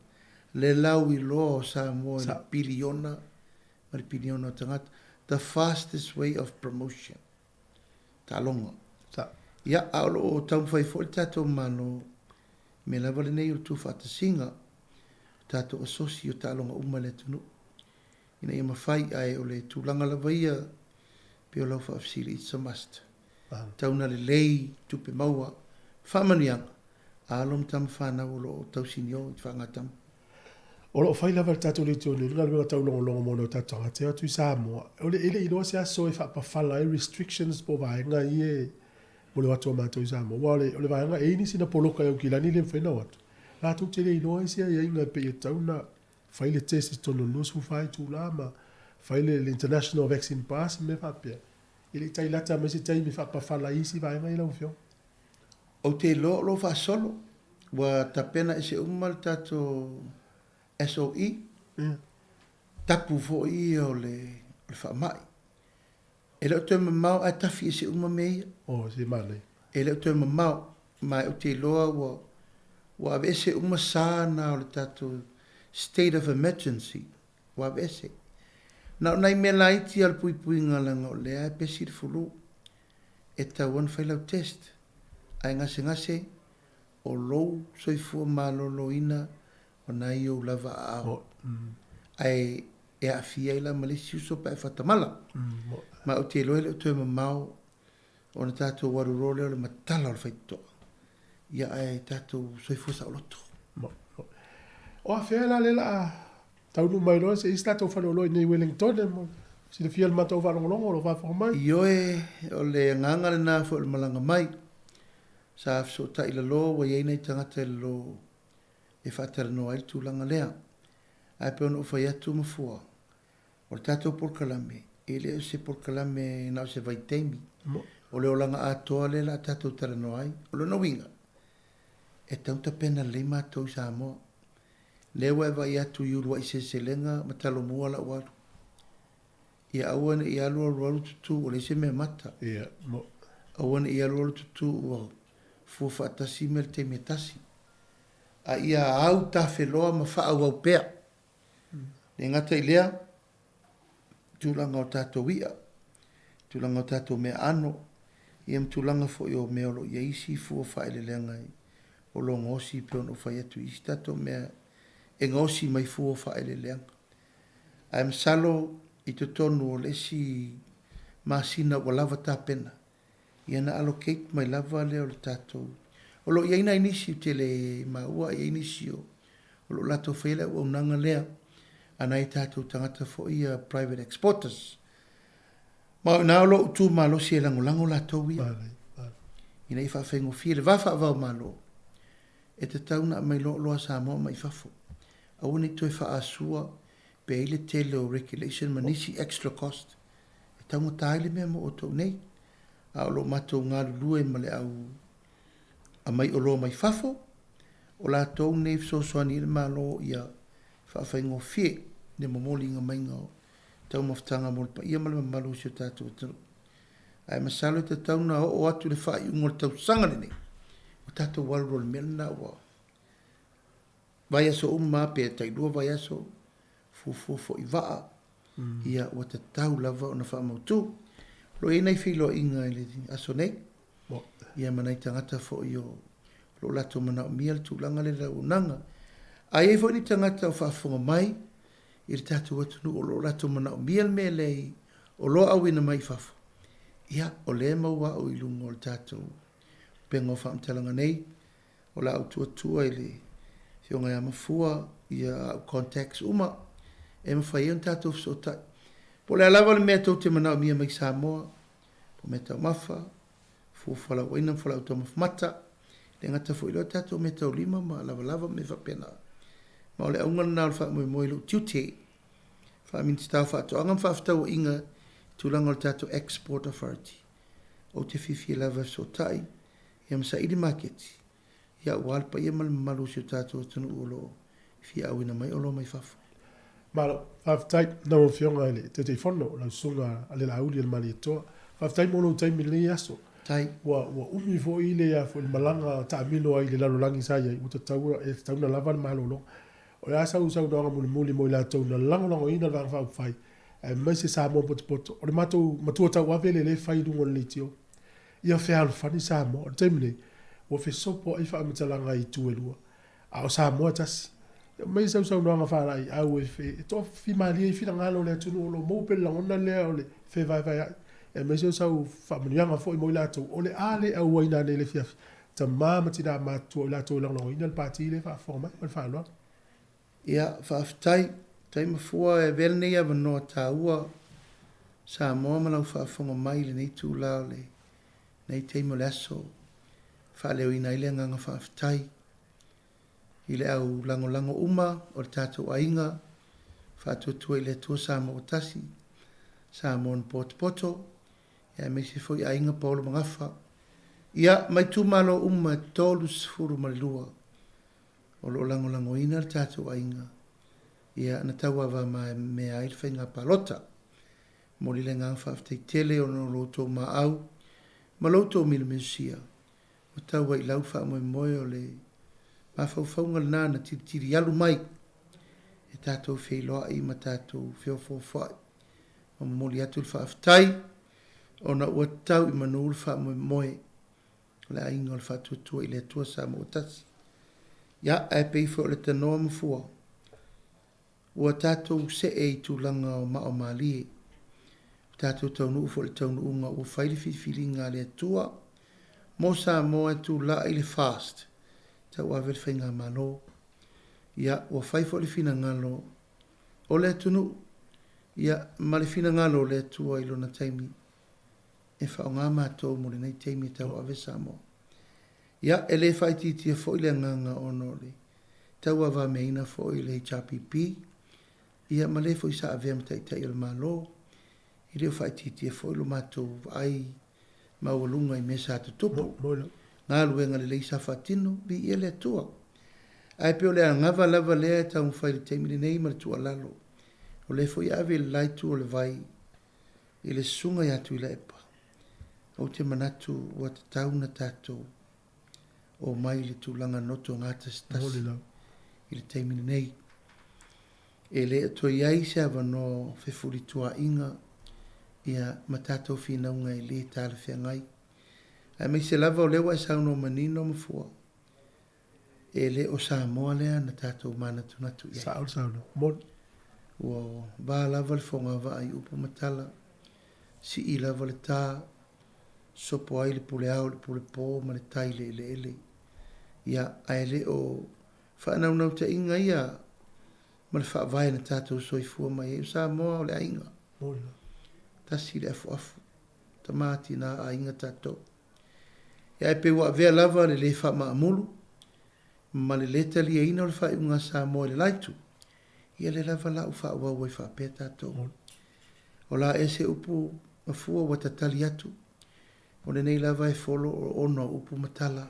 le lauiloa o Samoa i le piliona ma le piliona o tagata. The fastest way of promotion. Taaloga. Sao. Ia, a o lo o taumafai foi le tatou Malo Mea lava lenei o le tuufaatasiga o tatou asosi o taaloga uma i le atunuu ina ia mafai, ae o le tulaga lava ia pei o lau faafesili, it's a must. Tau na lelei tupe maua, faamanuiaga a alo ma tama fanau o lo o tausinio i faagatama. O lo o fai lava e le tatou leitio nei le galuega taulogologo mo nai o tatou tagata e o atu i Samoa. O le, e le i iloa se aso e faapafala ai restrictions po o vaega ia e mo le o atu a matou i Samoa. Aua o le, o le vaega, e i ai nisi na poloka e Aukilani le mafai ona o atu. Latou te le iloa ai se aiaiga e pei e tatau ona fai le test i totonu o le 24 itula ma fai le, le International Vaccine Pass ma mea faapea. E le i tai lata mai se taimi e faapafala ai isi vaega ia lau Afioga. Ou te iloa o lo o faasolo. Ua tapena ese uma le tatou SOE, tapu foi ia o le faamai. E le o toe mamao ae tafi ese uma mea ia. Oh, se manaia. E le o toe mamao, ma ou te iloa ua ua aveese uma sa na o le tatou state of emergency, ua aveese. Na o nai mea laiti lava o le puipuiga leaga o lea e pesi le flu. E tatau ona fai lau test, ae gasegase o lou soifua maloloina o na i ou lava aao. Ae e aafia ai la ma le isi uso pe a e faatamala. Ma ou te iloa e le o toe mamao ona tatou alu loa lea o le matala o le faitotoa. Ia ae tatou soifua saoloto. O afea la lea o le a taunuu mai loa se i se tatou faleoloa i inei i Wellington mo le silafia e le matou faalogologo o lo o faafofoga mai. Ioe, o le agaga lena foi o le malaga mai. Sa fesootai i lalo ua i ai nai tagata i lalo e faatalanoa ai le tulaga lea. Ae pei ona ou fai atu Mafua, o le tatou polokalame, e le o se polokalame na o se vaitaimi. O le olaga atoa lea o le a tatou talanoa ai. O lona uiga, e tatau ona tapena lelei matou i Samoa. Lea ua e vaai atu i uluai seleselega ma talomua lau alu. Ia aua ne i alu alu alu tutu ua leai se mea mata. Aua ne i alu alu tutu ua fua faatasi mea i le taimi e tasi. A ia au tafeloa ma faaauau pea. Le gata i lea, tulaga o tatou i'a, tulaga o tatou meaano, ia ma tulaga foi o mea o lo o i ai isi fua faaeleeleaga o lo o gaosi pei ona ou fai atu i isi tatou mea e gaosi mai fua faaeleeleaga. Ae masalo i totonu o le isi masina ua lava tapena, ia ona allocate mai lava lea o le tatou, o lo o i ai nai nisi ou te le maua a i ai nisi o lo o latou faia le auaunaga lea a nai tatou tagata foi ia private exporters. Ma o i ina o lo o tu malosi e lagolago latou ia ina ia faafaigofie le va faava-o-Malo e tatau ona aumai loa oloa a Samoa mai fafo. Aua ne i toe faaasua pe i ai le tele o regulation ma nisi extra cost e taugata ai le mea mo outou nei. A o lo o matou galulue ma le au aumai oloa mai fafo, o latou nei e fesoasoani ai le Malo ia faafaigofie le momoliga maiga o taumafataga mo le paia ma le mamalu o si o tatou atunuu. Ae masalo e tatau ona oo atu i le faaiuga o le tausaga lenei, ua tatou alu loa i le mea lena ua vaiaso uma lava pe tailua vaiaso, fuafua foi vaa, ia ua tatau lava ona faamautu. O lo o i ai nai feiloaiga i le aso nei, ia ma nai tagata foi o lo o latou manaomia le tulaga lea i le auaunaga. A i ai foi ni tagata o faafofoga mai i le tatou atunuu o lo o latou manaomia le mea lea i oloa auina mai i fafo, ia, o lea e maua au i luga o le tatou upega o faamatalaga nei. O le a ou tuatua i le Afioga ia Mafua ia au contacts uma e mafai ai ona tatou fesootai. Po o le a lava le mea tou te manaomia mai Samoa, po o meataumafa, fua fualaauaina ma fualaau taumafa mata, e le gata foi i lea o tatou meataulima ma lavalava ma mea faapena. Ma o le auga lena o le faamoemoe i lou tiute faa-Minisita o Faatoaga ma Faafetauaiga i tulaga o le tatou Export Authority. Ou te fiafia lava e fesootai ia ma saili maketi, ia aua le paia ma le mamalu o si o tatou atunuu o lo o fia auina mai oloa mai fafo. Malo, faafetai lau Afioga i le Taitaifono, lau Susuga Alelaauli Alemalietoa. Faafetai mo lou taimi i lenei aso. Tai. Ua, ua umi foi le, a foi, le malaga taamilo ai i le lalolagi sa i ai, ua tatau, e tatau ona lava le malologa. O le a sau saunoaga mulimuli mo i latou na lagolagoina le Vaega Faaupufai, aemaise Samoa potopoto. O le matou matua tauave lea e fai i luga o le leitio. Ia fealofani Samoa. O le taimi nei, Ua fesopoai faamatalaga i itu e lua, a o Samoa e tasi. E aumai sau saunoaga faalaeiau e e toafimalie ai finagalo o le atunuu o lo o maua pea le lagona lea o le fevaevaeai, aemaise o sau faamanuiaga foi mo i latou o le a le auaiina anei i le afiafi, tama ma tina matutua o i latou e lagolagoina le Pati lea e faafofoga mai. Ma le faaaloalo. Ia, faafetai. Faafetai Mafua e avea lenei avanoa taua Samoa ma lau faafofoga mai i lenei itula o lenei taimi o le aso e faaleoina ai le agaga faafetai i le au lagolago uma o le tatou aiga Faatuatua i le Atua Samoa ua Tasi, Samoa na potopoto, ia aemaise foi aiga Paolo ma Gafa, ia ma itumalo uma e 32 o lo o lagolagoina le tatou aiga, ia na tauavamea ai le faiga palota. Momoli le agaga faafetai tele ona o lo outou maau ma lo outou milomilosia ua tau ai i lau le faamoemoe o le mafaufauga lena na tilitili alu mai e tatou feiloai ma tatou feofoofoai. Ma momoli atu le faafetai ona ua tau i manu le faamoemoe o le aiga o le Faatuatua i le Atua Samoa ua Tasi. Ia, ae pei foi o le tanoa ma fua, ua tatou see i tulaga o mao malie. Ua tatou taunuu foi i le taunuuga ua fai le filifiliga a le Atua mo Samoa e tulai i le FAST e tauave le Faigamalo. Ia, ua fai foi le finagalo o le atunuu, ia, ma le finagalo o le Atua i lona taimi e faaaoga matou mo lenei taimi e tauave Samoa. Ia, e le faaitiitia foi le agaga ona o le tauavameaina foi o le HRPP, ia ma le foi sa avea ma Taitai o le Malo, e le o faaitiitia foi lo matou vaai maualuga i mea sa tutupu, galuega lelei sa faatino, viia le Atua. Ae pei o le anava lava lea e taumafai i le taimi lenei ma le tuualalo, o lea foi e ave i le la itu o le vai i le Susuga ia Tuilaepa, ou te manatu ua tatau ona tatou omai i le tulaga notogatasitasi i le taimi lenei. E le o toe i ai se avanoa o fefulituaaiga ia ma tatou finauga e le talafeagai. Aemaise lava o lea ua e saunoa manino ma fua, e le o Samoa lea na tatou manatunatu i ai. Sao le saunoaga. Moni. Ua va lava le fogavaa i upu ma tala, sii lava le ta, sopo ai le pule ao i le pule po ma le tai i le eleele. Ia, ae le o faanaunautaiga ia ma le faavae na tatou soifua mai ai. O Samoa o le aiga. Tasi le afuafu, tama, tina, aiga tatou. Ia ae pei ua avea lava le le faamaamulu ma le le taliaina o le faaiuga a Samoa i le la itu, ia lea lava la ua faaauau ai faapea tatou. O la ea se upu mafua ua tatali atu, o lenei lava e folo o ona o upu ma tala,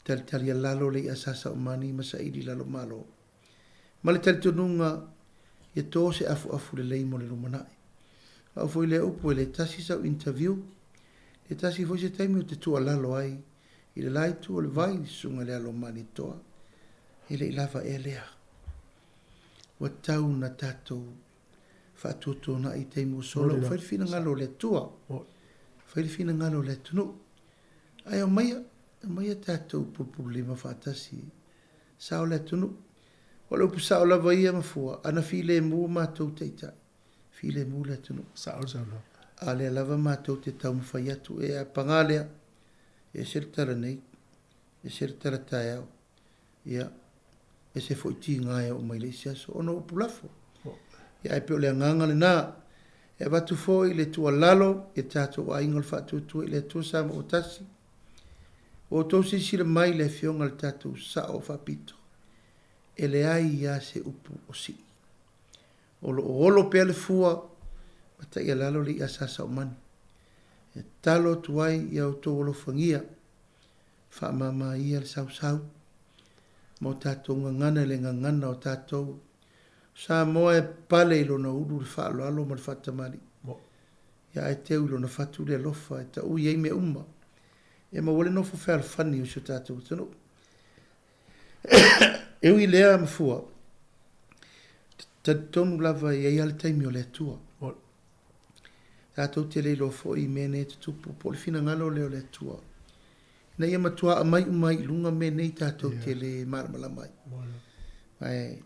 talitalialalo le i'a sa saumani ma saili lalo malo. Ma le talitonuga ia to se afuafu lelei mo le lumanai. O lau foi lea upu e le tasi sau interview, le tasi foi se taimi ou te tuualalo ai i le la itu o le vai, le susuga i le alo o Malietoa, e le i lava ea lea. Ua tau na tatou faatuatuanai i taimi ua sola, ua fai le finagalo o le Atua, fai le finagalo o le atunuu. Ae aumaia, aumaia tatou pulupululima faatasi, sao le atunuu. O le upu sao lava ia mafua, ana filemu matou taitai, filemu le atunuu. Sao le saunoaga. A lea lava matou te taumafai atu, e a paga lea, e ese le tala nei, ese le tala taeao, ia, ese foi tiga e oo mai le isi aso ona o upu lafo. Ia, ae pei o le agaga lena. E avatu foi le tuualalo i tatou aiga o le Faatuatua i le Atua Samoa ua Tasi, ua outou silasila mai i le afioga i le tatou Sao Faapito, e leai lava se upu o sii. O lo o olo pea le fua ma taialalo le i'a sa saumani. E tatalo atu ai ia outou alofagia, faamama ia le sausau ma o tatou gagana i le gagana o tatou. Samoa e pale i lona ulu le faaaloalo ma le faatamalii. Ia ae teu i lona fatu le alofa e taui ai mea uma e maua ai le nofo fealofani o si o tatou atunuu. E ui i lea mafua, talitonu lava e i ai lava le taimi o le Atua. Tatou te le iloa foi i mea nei e tutupu po o le finagalo lea o le Atua. Ina ia matua aumai uma ai i luga mea nei tatou te le malamalama ai. Ae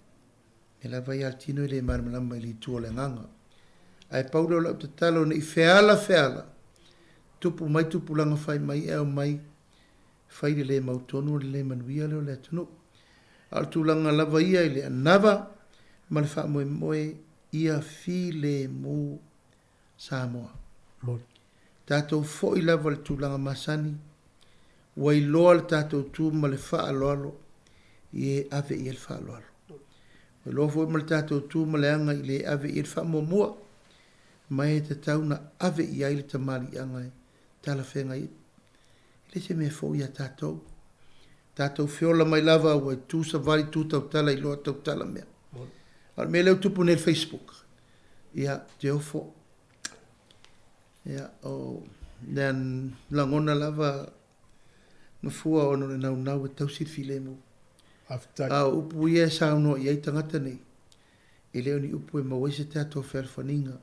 e lava ia le tino e le malamalama i le itu o le agaga. Ae pau lea o lau tatalo ne i feala feala, tupu mai tupulaga fai mai ae omai fai le le mautonu o le le manuia lea o le atunuu. A o le tulaga lava ia i le anava ma le faamoemoe ia filemu Samoa. Tatou foi lava i le tulaga masani, ua iloa le tatou tu ma le faaaloalo i e ave i ai le faaaloalo. Ua iloa foi ma le tatou tu ma le aga i le ave i ai le faamuamua, ma e tatau ona ave i ai le tamaliiaga e talafeagai ai. E le se mea fou ia tatou. Tatou feola mai lava ua tu savali, tu tautala, iloa tautala mea. A o le mea lea ua tupu nei i le Facebook, ia, te ofo. Ia, o lea lagona lava mafua ona o le naunau e tausi le filemu. A o upu ia e saunoa i ai tagata nei, e le o ni upu e maua ai se tatou fealofaniga,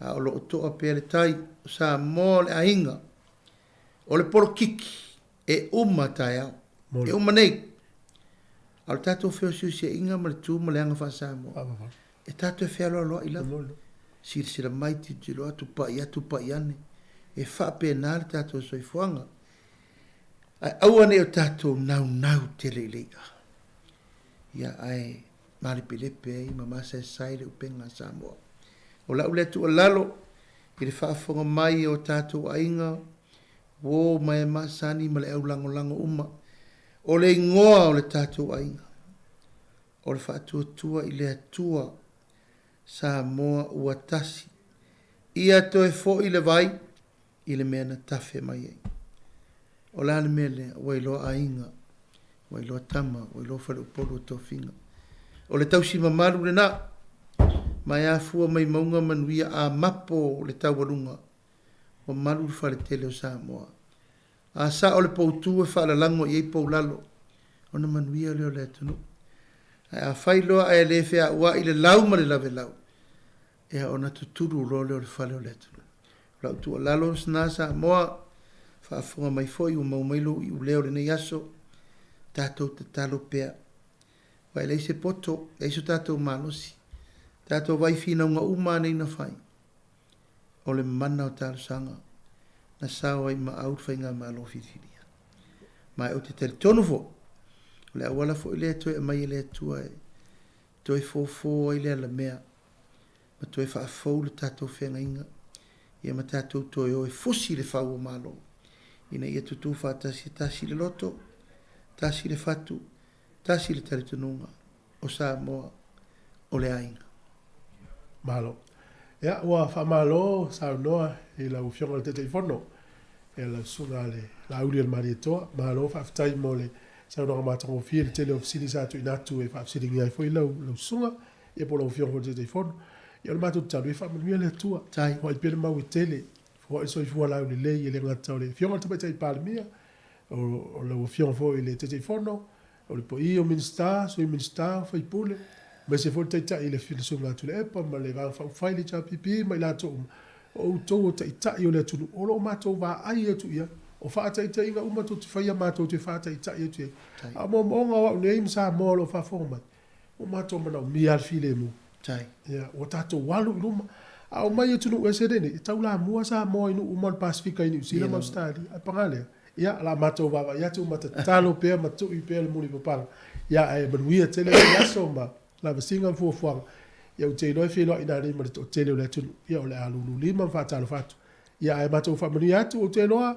a o lo o toa pea le tai o Samoa o le aiga, o le polokiki e uma taeao, e uma nei. A o le tatou feosiosiaiga ma le tu ma le aga faa-Samoa, e tatou te fealoaloai lava, silasila mai, tilotilo atu, pai atu, pai ane, e faapena le tatou soifuaga. Ae aua ne i o tatou naunau tele i le i'a, ia ae malepelepe ai ma masaesae le upega a Samoa. O lau lea tuualalo i le faafofoga mai o tatou aiga, uo ma e masani ma le au lagolago uma, o le igoa o le tatou aiga, o le Faatuatua i le Atua Samoa ua tasi. Ia toe foi le vai i le mea na tafe mai ai. O le a le mea lea? Ua iloa aiga, ua iloa tama, ua iloa faleupolu o tofiga. O le tausi mamalu lena, ma e afua mai mauga manuia a mapo le taualuga, ua malu le faletele o Samoa. A sao le poutu e faalalago i ai poulalo, ona manuia lea o le atunuu. Ae a fai loa ae le feauai le lau ma le lavelau, ia ona tutulu loa lea o le fale o le atunuu. O lau tuualalo lena Samoa, faafofoga mai foi ua maua mai lou iuleo i lenei aso, tatou tatalo pea. Aua e leai se poto, leai so tatou malosi, tatou vaai i finauga uma lava nei na fai, o le mana o talosaga na sao ai i maau le Faigamalo filifilia. Ma ou te talitonu foi, o le auala foi lea e toe aumai e le Atua e toe fofo ai le alamea ma toe faafou le tatou feagaiga, ia ma tatou toe o e fusi le fau o Malo, ina ia tutū faatasi e tasi le loto, tasi le fatu, tasi le talitonuga o Samoa o le aiga. Malo. Ia, ua faamalo saunoa i lau Afioga i le Taitaifono, ia lau Susuga i le Laauli o le Malietoa. Malo faafetai mo le saunoaga matagofie i le tele o fesili sa tuuina atu e faafesiligia ai foi lau lau susuga, ia po o lau Afioga foi i le Taitaifono. Ia o le matou tatalo, ia faamanuia le Atua. Foai pea le mau e tele, foai le soifua laulelei e le gata o le Afioga i le Tamaitai Palemia, o lau Afioga foi i le Taitaifono, O le paia o Minisita, Sui Minisita, sui usufono, aemaise foi le Taitai i le Susuga Tuilaepa ma le Vaega Faaupufai le HRPP ma i latou uma, o outou o Taitai o le atunuu o lo o matou vaai atu i ai. O faataitaiga uma tou te faia matou te faataitai atu i ai. A o moomooga o au nei ma Samoa o lo o faafofoga mai, ua matou manaomia lava le filemu. Ia, ua tatou alu i luma. A omai atunuu ese nei, e taulamua Samoa i nuu uma o le Pasefika i Niu Sila ma Ausetalia. Ae paga lea, Ia, o le a matou vaavaai atu ma tatalo pea ma tui pea le mulipapala. Ia, ae manuia tele lenei aso ma lavasiga ma fuafuaga. Ia, ou te iloa e feiloai nanei ma le toatele o le atunuu. Ia, o le a lululima ma faatalofa atu. Ia, ae matou faamanuia atu, ou te iloa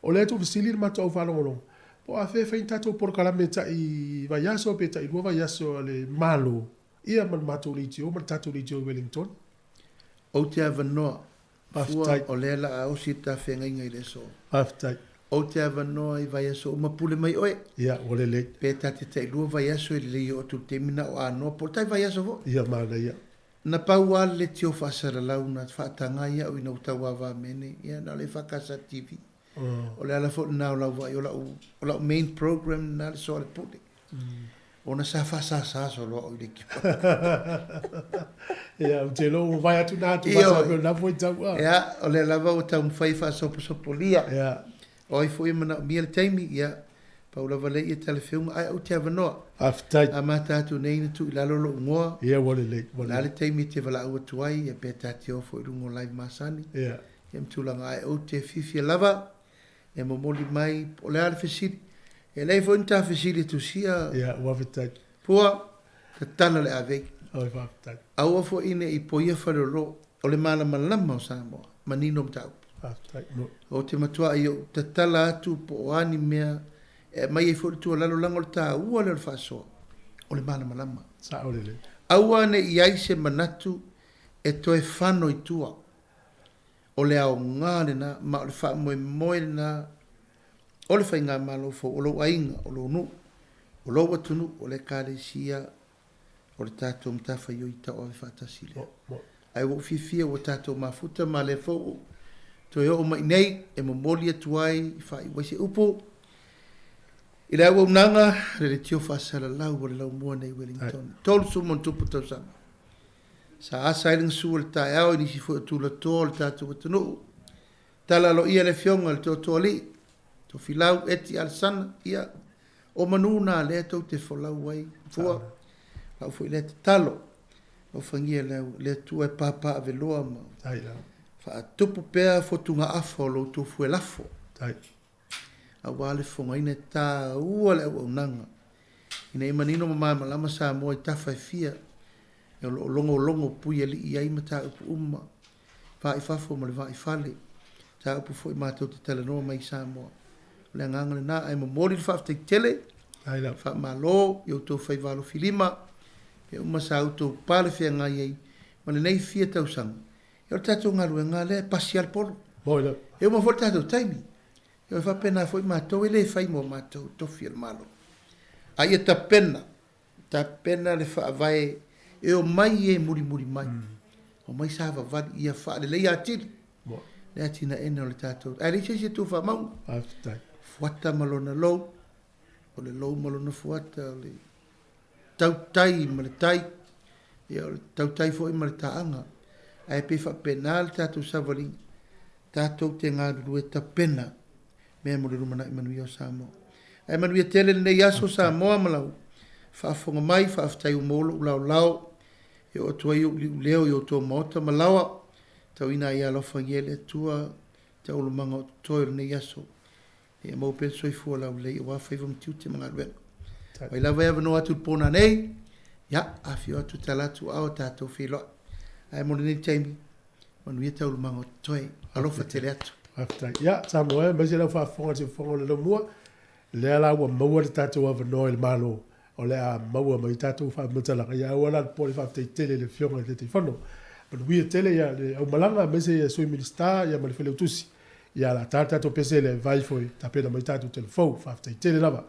o lea tuufesili le matou au faalogologo, po o afea e fai ni tatou polokalame tai vaiaso pe tai lua vaiaso a le Malo, ia ma le matou leitio ma le tatou leitio i Wellington. Ou te avanoa Fua, o lea la a osi le ta feagaiga i le aso. Faafetai. Ou te avanoa i vaiaso uma, pule mai oe. Ia, ua lelei. Pe ta te tailua vaiaso e lelei oo atu i le taimi na o anoa po o le tai vaiaso foi. Ia, manaia. Na pau lava le leitio faasalalau na faataga ai au ina ua tauava mea nei, ia na o le EFKS TV. O le ala foi lena o lau vaai, o lau, o lau main program lena le soalepule. Ona sa faasasa solo au i le kipa. Ia, ou te iloa ua vae atu na atu Ioe. na foi tau. Ia, o lea lava ua taumafai e faasoposopolia. Ia. O ai foi e manaomia le taimi, ia, pau lava lea ia talafeuga ae ou te avanoa. Faafetai. A mata atu nei na tuu i lalo lou igoa. Ia, ua lelei, ua O le a lelei. le taimi e te valaau atu ai, ia pe ta te o foi i luga o live masani. Ia. Ia ma tulaga ae ou te fiafia lava e momoli mai po o le a le fesili. E leai foi ni ta fesili e tusia. Ia, ua faafetai. Pua, tatala le avei. Oi, faafetai. Aua foi ne i poia faleolo, o le malamalama o Samoa, manino mataupu. Faafetai. Mo. Ou te matuai ou tatala atu po o a ni mea e aumai ai foi le tuualalo leaga o le taua lea o le faasoa, o le malamalama. Sao lelei. Aua ne i i ai se manatu e toe fano i tua. O le aoga lena ma o le faamoemoe lena o le Faigamalo fou, o lou aiga, o lou nuu, o lou atunuu, o le Ekalesia, o le tatou matafaioi tauave faatasi lea. Ae ua ou fiafia ua tatou mafuta ma lea foi ua toe oo mai i nei e momoli atu ai i faaiu ai se upu i le auaunaga a le Leitio Faasalalau a le Laumua nei i Wellington. 30+ tausaga sa asa ai le gasu o le taeao i nisi foi o tulatoa o le tatou atunuu. Tala aloaia le Afioga i le Tootooalii, Tofilau Eti Alesana, ia, o manu na lea tou te folau ai fua, lau foi lea tatalo, alofagia le Atua e papaaveloa ma faatupu pea fotugaafa o lo outou fuelafo, aua le fofogaina e taua le auaunaga, ina ia manino ma malamalama Samoa i tafa e fia o lo o logologo puialii ai mataupu uma, va i fafo ma le va i fale, mataupu foi matou te talanoa mai i Samoa. O le agaga lena, ae momoli le faafetai tele, faamalo i outou faiva alofilima, mea uma sa outou palefeagai ai ma lenei fia tausaga. Ia o le tatou galuega lea e pasi lava le polo. E uma foi le tatou taimi. E faapena foi matou e le fai mo matou tofi o le Malo. A ia tapena Tapena le faavae e omai e mulimuli mai, omai savavali ia faaleleia atili le atinaeina o le tatou, ae leai se isi e tu faamauga. Faafetai. Fuata ma lona lou, o le lou ma lona fuata, o le tautai ma le tai, ia o le tautai foi ma le taaga. Ae pei faapena le tatou savaliga, tatou te galulue tapena mea mo le lumanai manuia o Samoa. Ae manuia tele lenei aso Samoa ma lau faafofoga mai, faafetai ua maua lou laolao e oo atu ai ou liuleo i outou maota ma laoa, tauina ai ia alofagia e le Atua taualumaga o totoe o lenei aso. Ia maua pea le soifua laulelei aua faiva ma tiute ma galuega. Mai lava e avanoa atu i le po nanei, ia, afio atu tala atu aao tatou feiloai. Ae mo lenei taimi, Manuia taualumaga o totoe. Alofa tele atu. Faafetai. Ia, Samoa e, aemaise lau faafofoga i le siufofoga o le Laumua, lea la ua maua le tatou avanoa i le Malo, o le a maua mai tatou faamatalaga. Ia, aua la le popole, faafetai tele i le Afioga i le Taitaifono. Manuia tele ia le aumalaga, aemaise ia Sui Minisita ia ma le Failautusi. Ia, o le a ta le tatou pese lea e vai foi, tapena mai tatou telefou. Faafetai tele lava.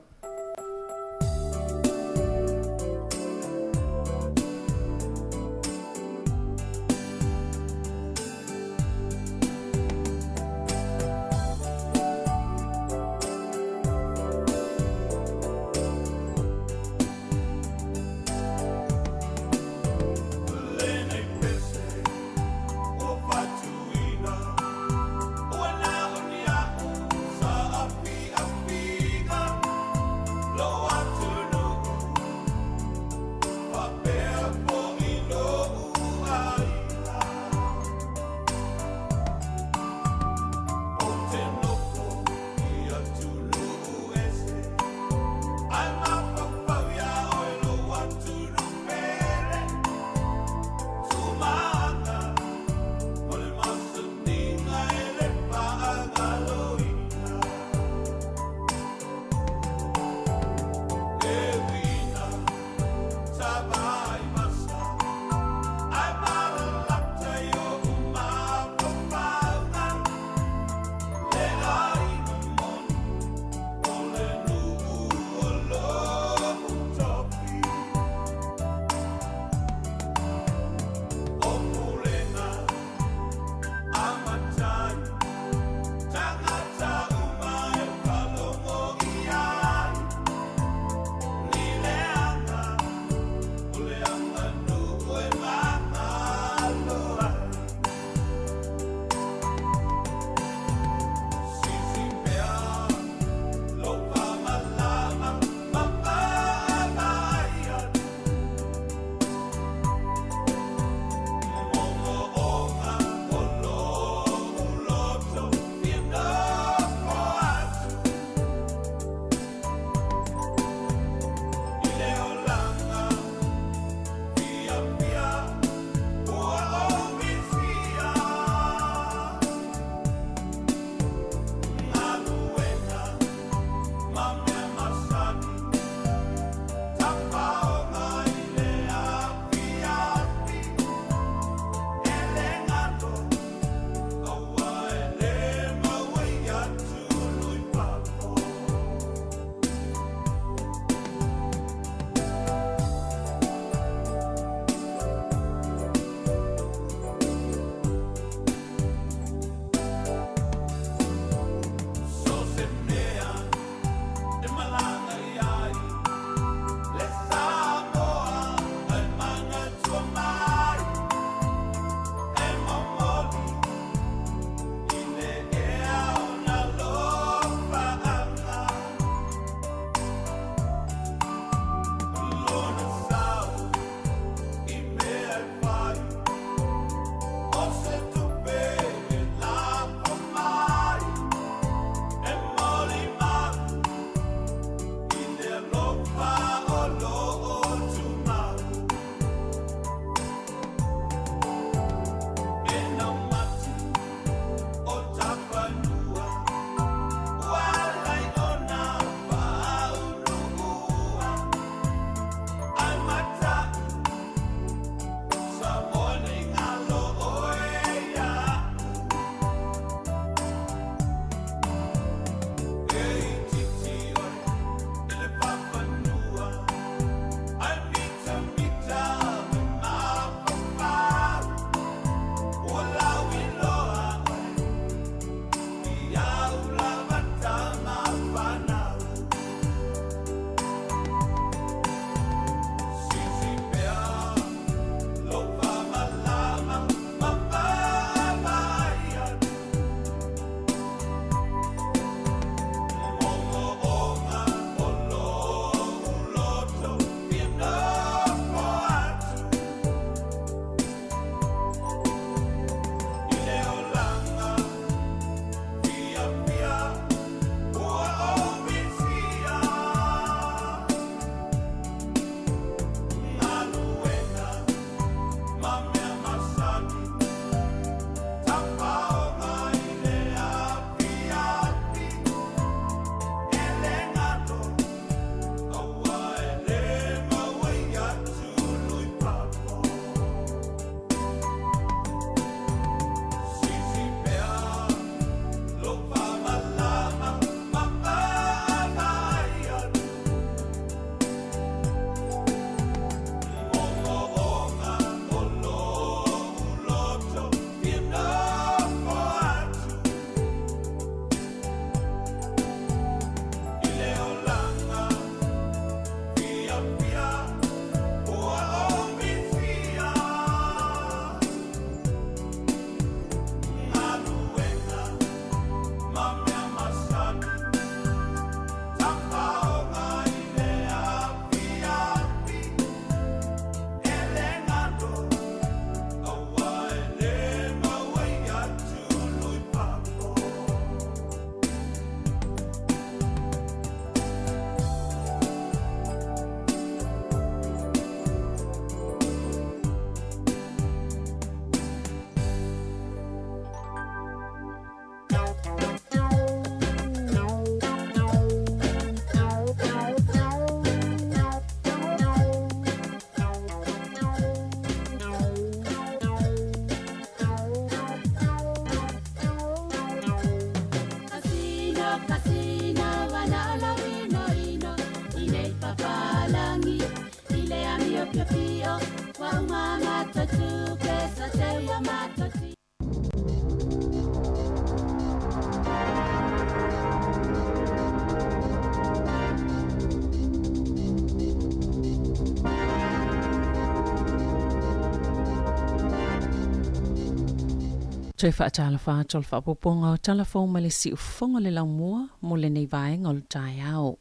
Toe faatalofa atu o le faaopoopoga o tala fou mai le siufofoga o le laumua mo lenei vaega o le taeao.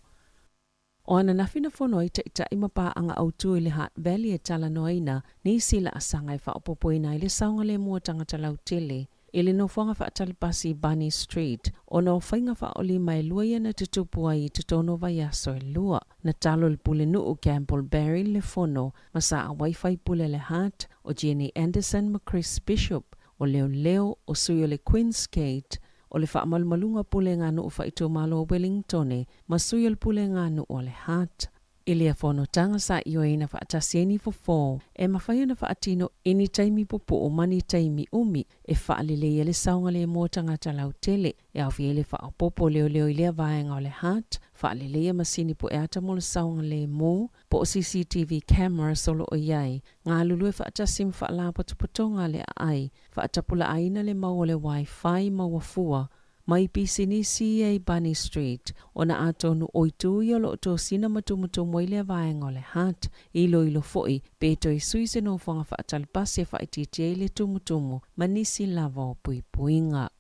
O ananafi na fono ai taitai ma paaga autu i le Hutt Valley e talanoaina nisi laasaga e faaopoopoina ai le saogalemu o tagata lautele i le nofoaga faatalipasi i Bunny Street ona o faiga faaolima e lua ia na tutupu ai i totonu o vaiaso e lua. Na talo le pulenuu Campbell Barry le fono ma sa auai faipule a le Hutt o Jenny Anderson ma Chris Bishop, o leoleo, o sui o le Queen's Gate, o le faamalumaluga pulega nuu faaitumalo o Wellingtone ma sui o le pulega nuu o le Hutt. I lea fonotaga sa ioeina faatasi ai ni fofo e mafai ona faatino i ni taimi pupuu ma ni taimi umi e faalelei ai le saogalemu o tagata lautele, e aofia ai le faaopoopo leoleo i lea vaega o le Hutt, faaleleia masini pueata mo le saogalemu, po o CCTV cameras o lo o i ai, galulue faatasi ma faalapotopotoga a le aai, faatapulaaina le mau o le Wi-Fi maua fua mai pisinisi ia i Bunny Street, ona atonu o itu ia o lo o tosina ma tumutumu ai lea vaega o le Hutt, iloilo foi pe toe sui se nofoaga faatalipasi e faaitiitia ai le tumutumu ma nisi lava o puipuiga.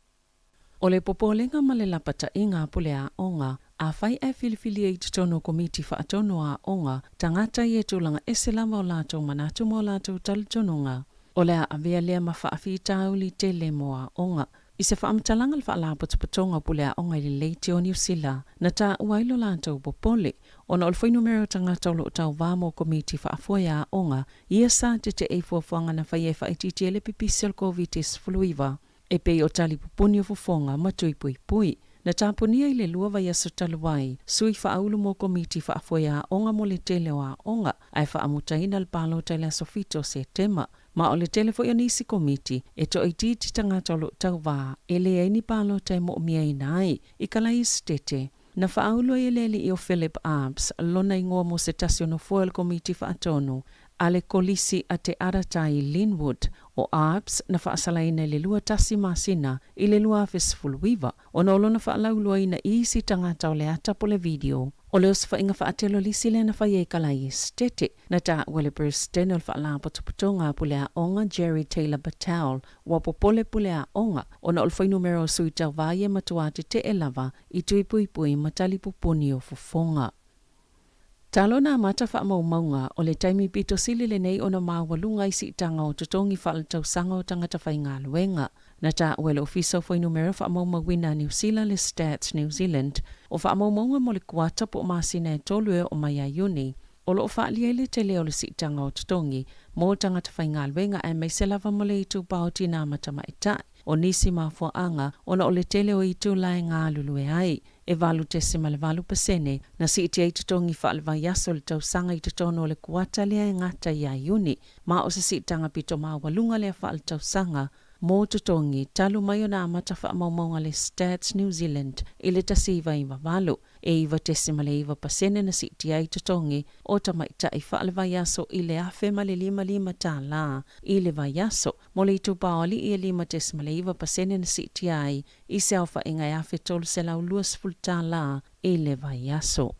O le popolega ma le lapataiga a pule aoga, afai ae filifilia i totonu o komiti faatonu a aoga tagata ia e tulaga ese lava o latou manatu ma o latou talitonuga, o le a avea lea ma faafitauli tele mo aoga. I se faamatalaga le Faalapotopotoga o Pule Aoga i le Leiti o Niu Sila, na taua ai lo latou popole, ona o le fuainumera o tagata o lo o tauva mo komiti faafoe a aoga, ia sa tetee i fuafuaga na faia e faaitiitia ai le pipisi o le Koviti-19. E pei o tali pupuni o fofoga ma tui puipui. Na tapunia i le lua vaiaso talu ai, sui faaulu mo komiti faafoe aoga mo le tele o aoga, ae faamutaina le palota i le aso 7 o Setema. Ma o le tele foi o nisi komiti, e toaitiiti tagata o lo o tauva e leai ni palota e moomiaina ai i Kalaesetete. Na faaulu ai e le alii o Philip Arps lona igoa mo se tasi o nofoa o le Komiti Faatonu a le Kolisi a Te Aratai Linwood. O Arps na faasalaina i le 21 masina i le 2019 ona o lona faalauiloaina i isi tagata o le ata po le video. O le osofaiga faatelolisi lea na faia i Kalaesetete, na taua e le Peresetene o le Faalapotopotoga a Puleaoga Jerry Taylor Battelle ua popole puleaoga ona o le fuainumera o sui tauva ia e matuā tetee lava i tui puipui ma tali pupuni o fofoga. Talo na amata faamaumauga o le taimi pito sili lenei ona maualuga ai siitaga o totogi faaletausaga o tagata faigaluega. Na taua e le Ofisa o Fuainumera Faamaumauina a Niu Sila le Stats New Zealand o faamaumauga mo le kuata po o masina e tolu e oo mai ia Iuni o lo o faaalia ai le tele o le siitaga o totogi mo tagata faigaluega aemaise lava mo le itupa o tinā ma tamaitai. O nisi mafuaaga ona o le tele o itula e galulue ai, e 8.8% na siitia ai totogi faalevaiaso i le tausaga i totonu o le kuata lea e gata ia Iuni, ma o se siitaga pito maualuga lea faaletausaga mo totogi talu mai ona amata faamaumauga le Stats New Zealand i le 1998. E 9.9% na siitia ai totogi o tamaitai faalevaiaso i le $1,055 i le vaiaso. Mo le itupa o alii e 5.9% na siitia ai i se aofaiga e $1,320 i le vaiaso.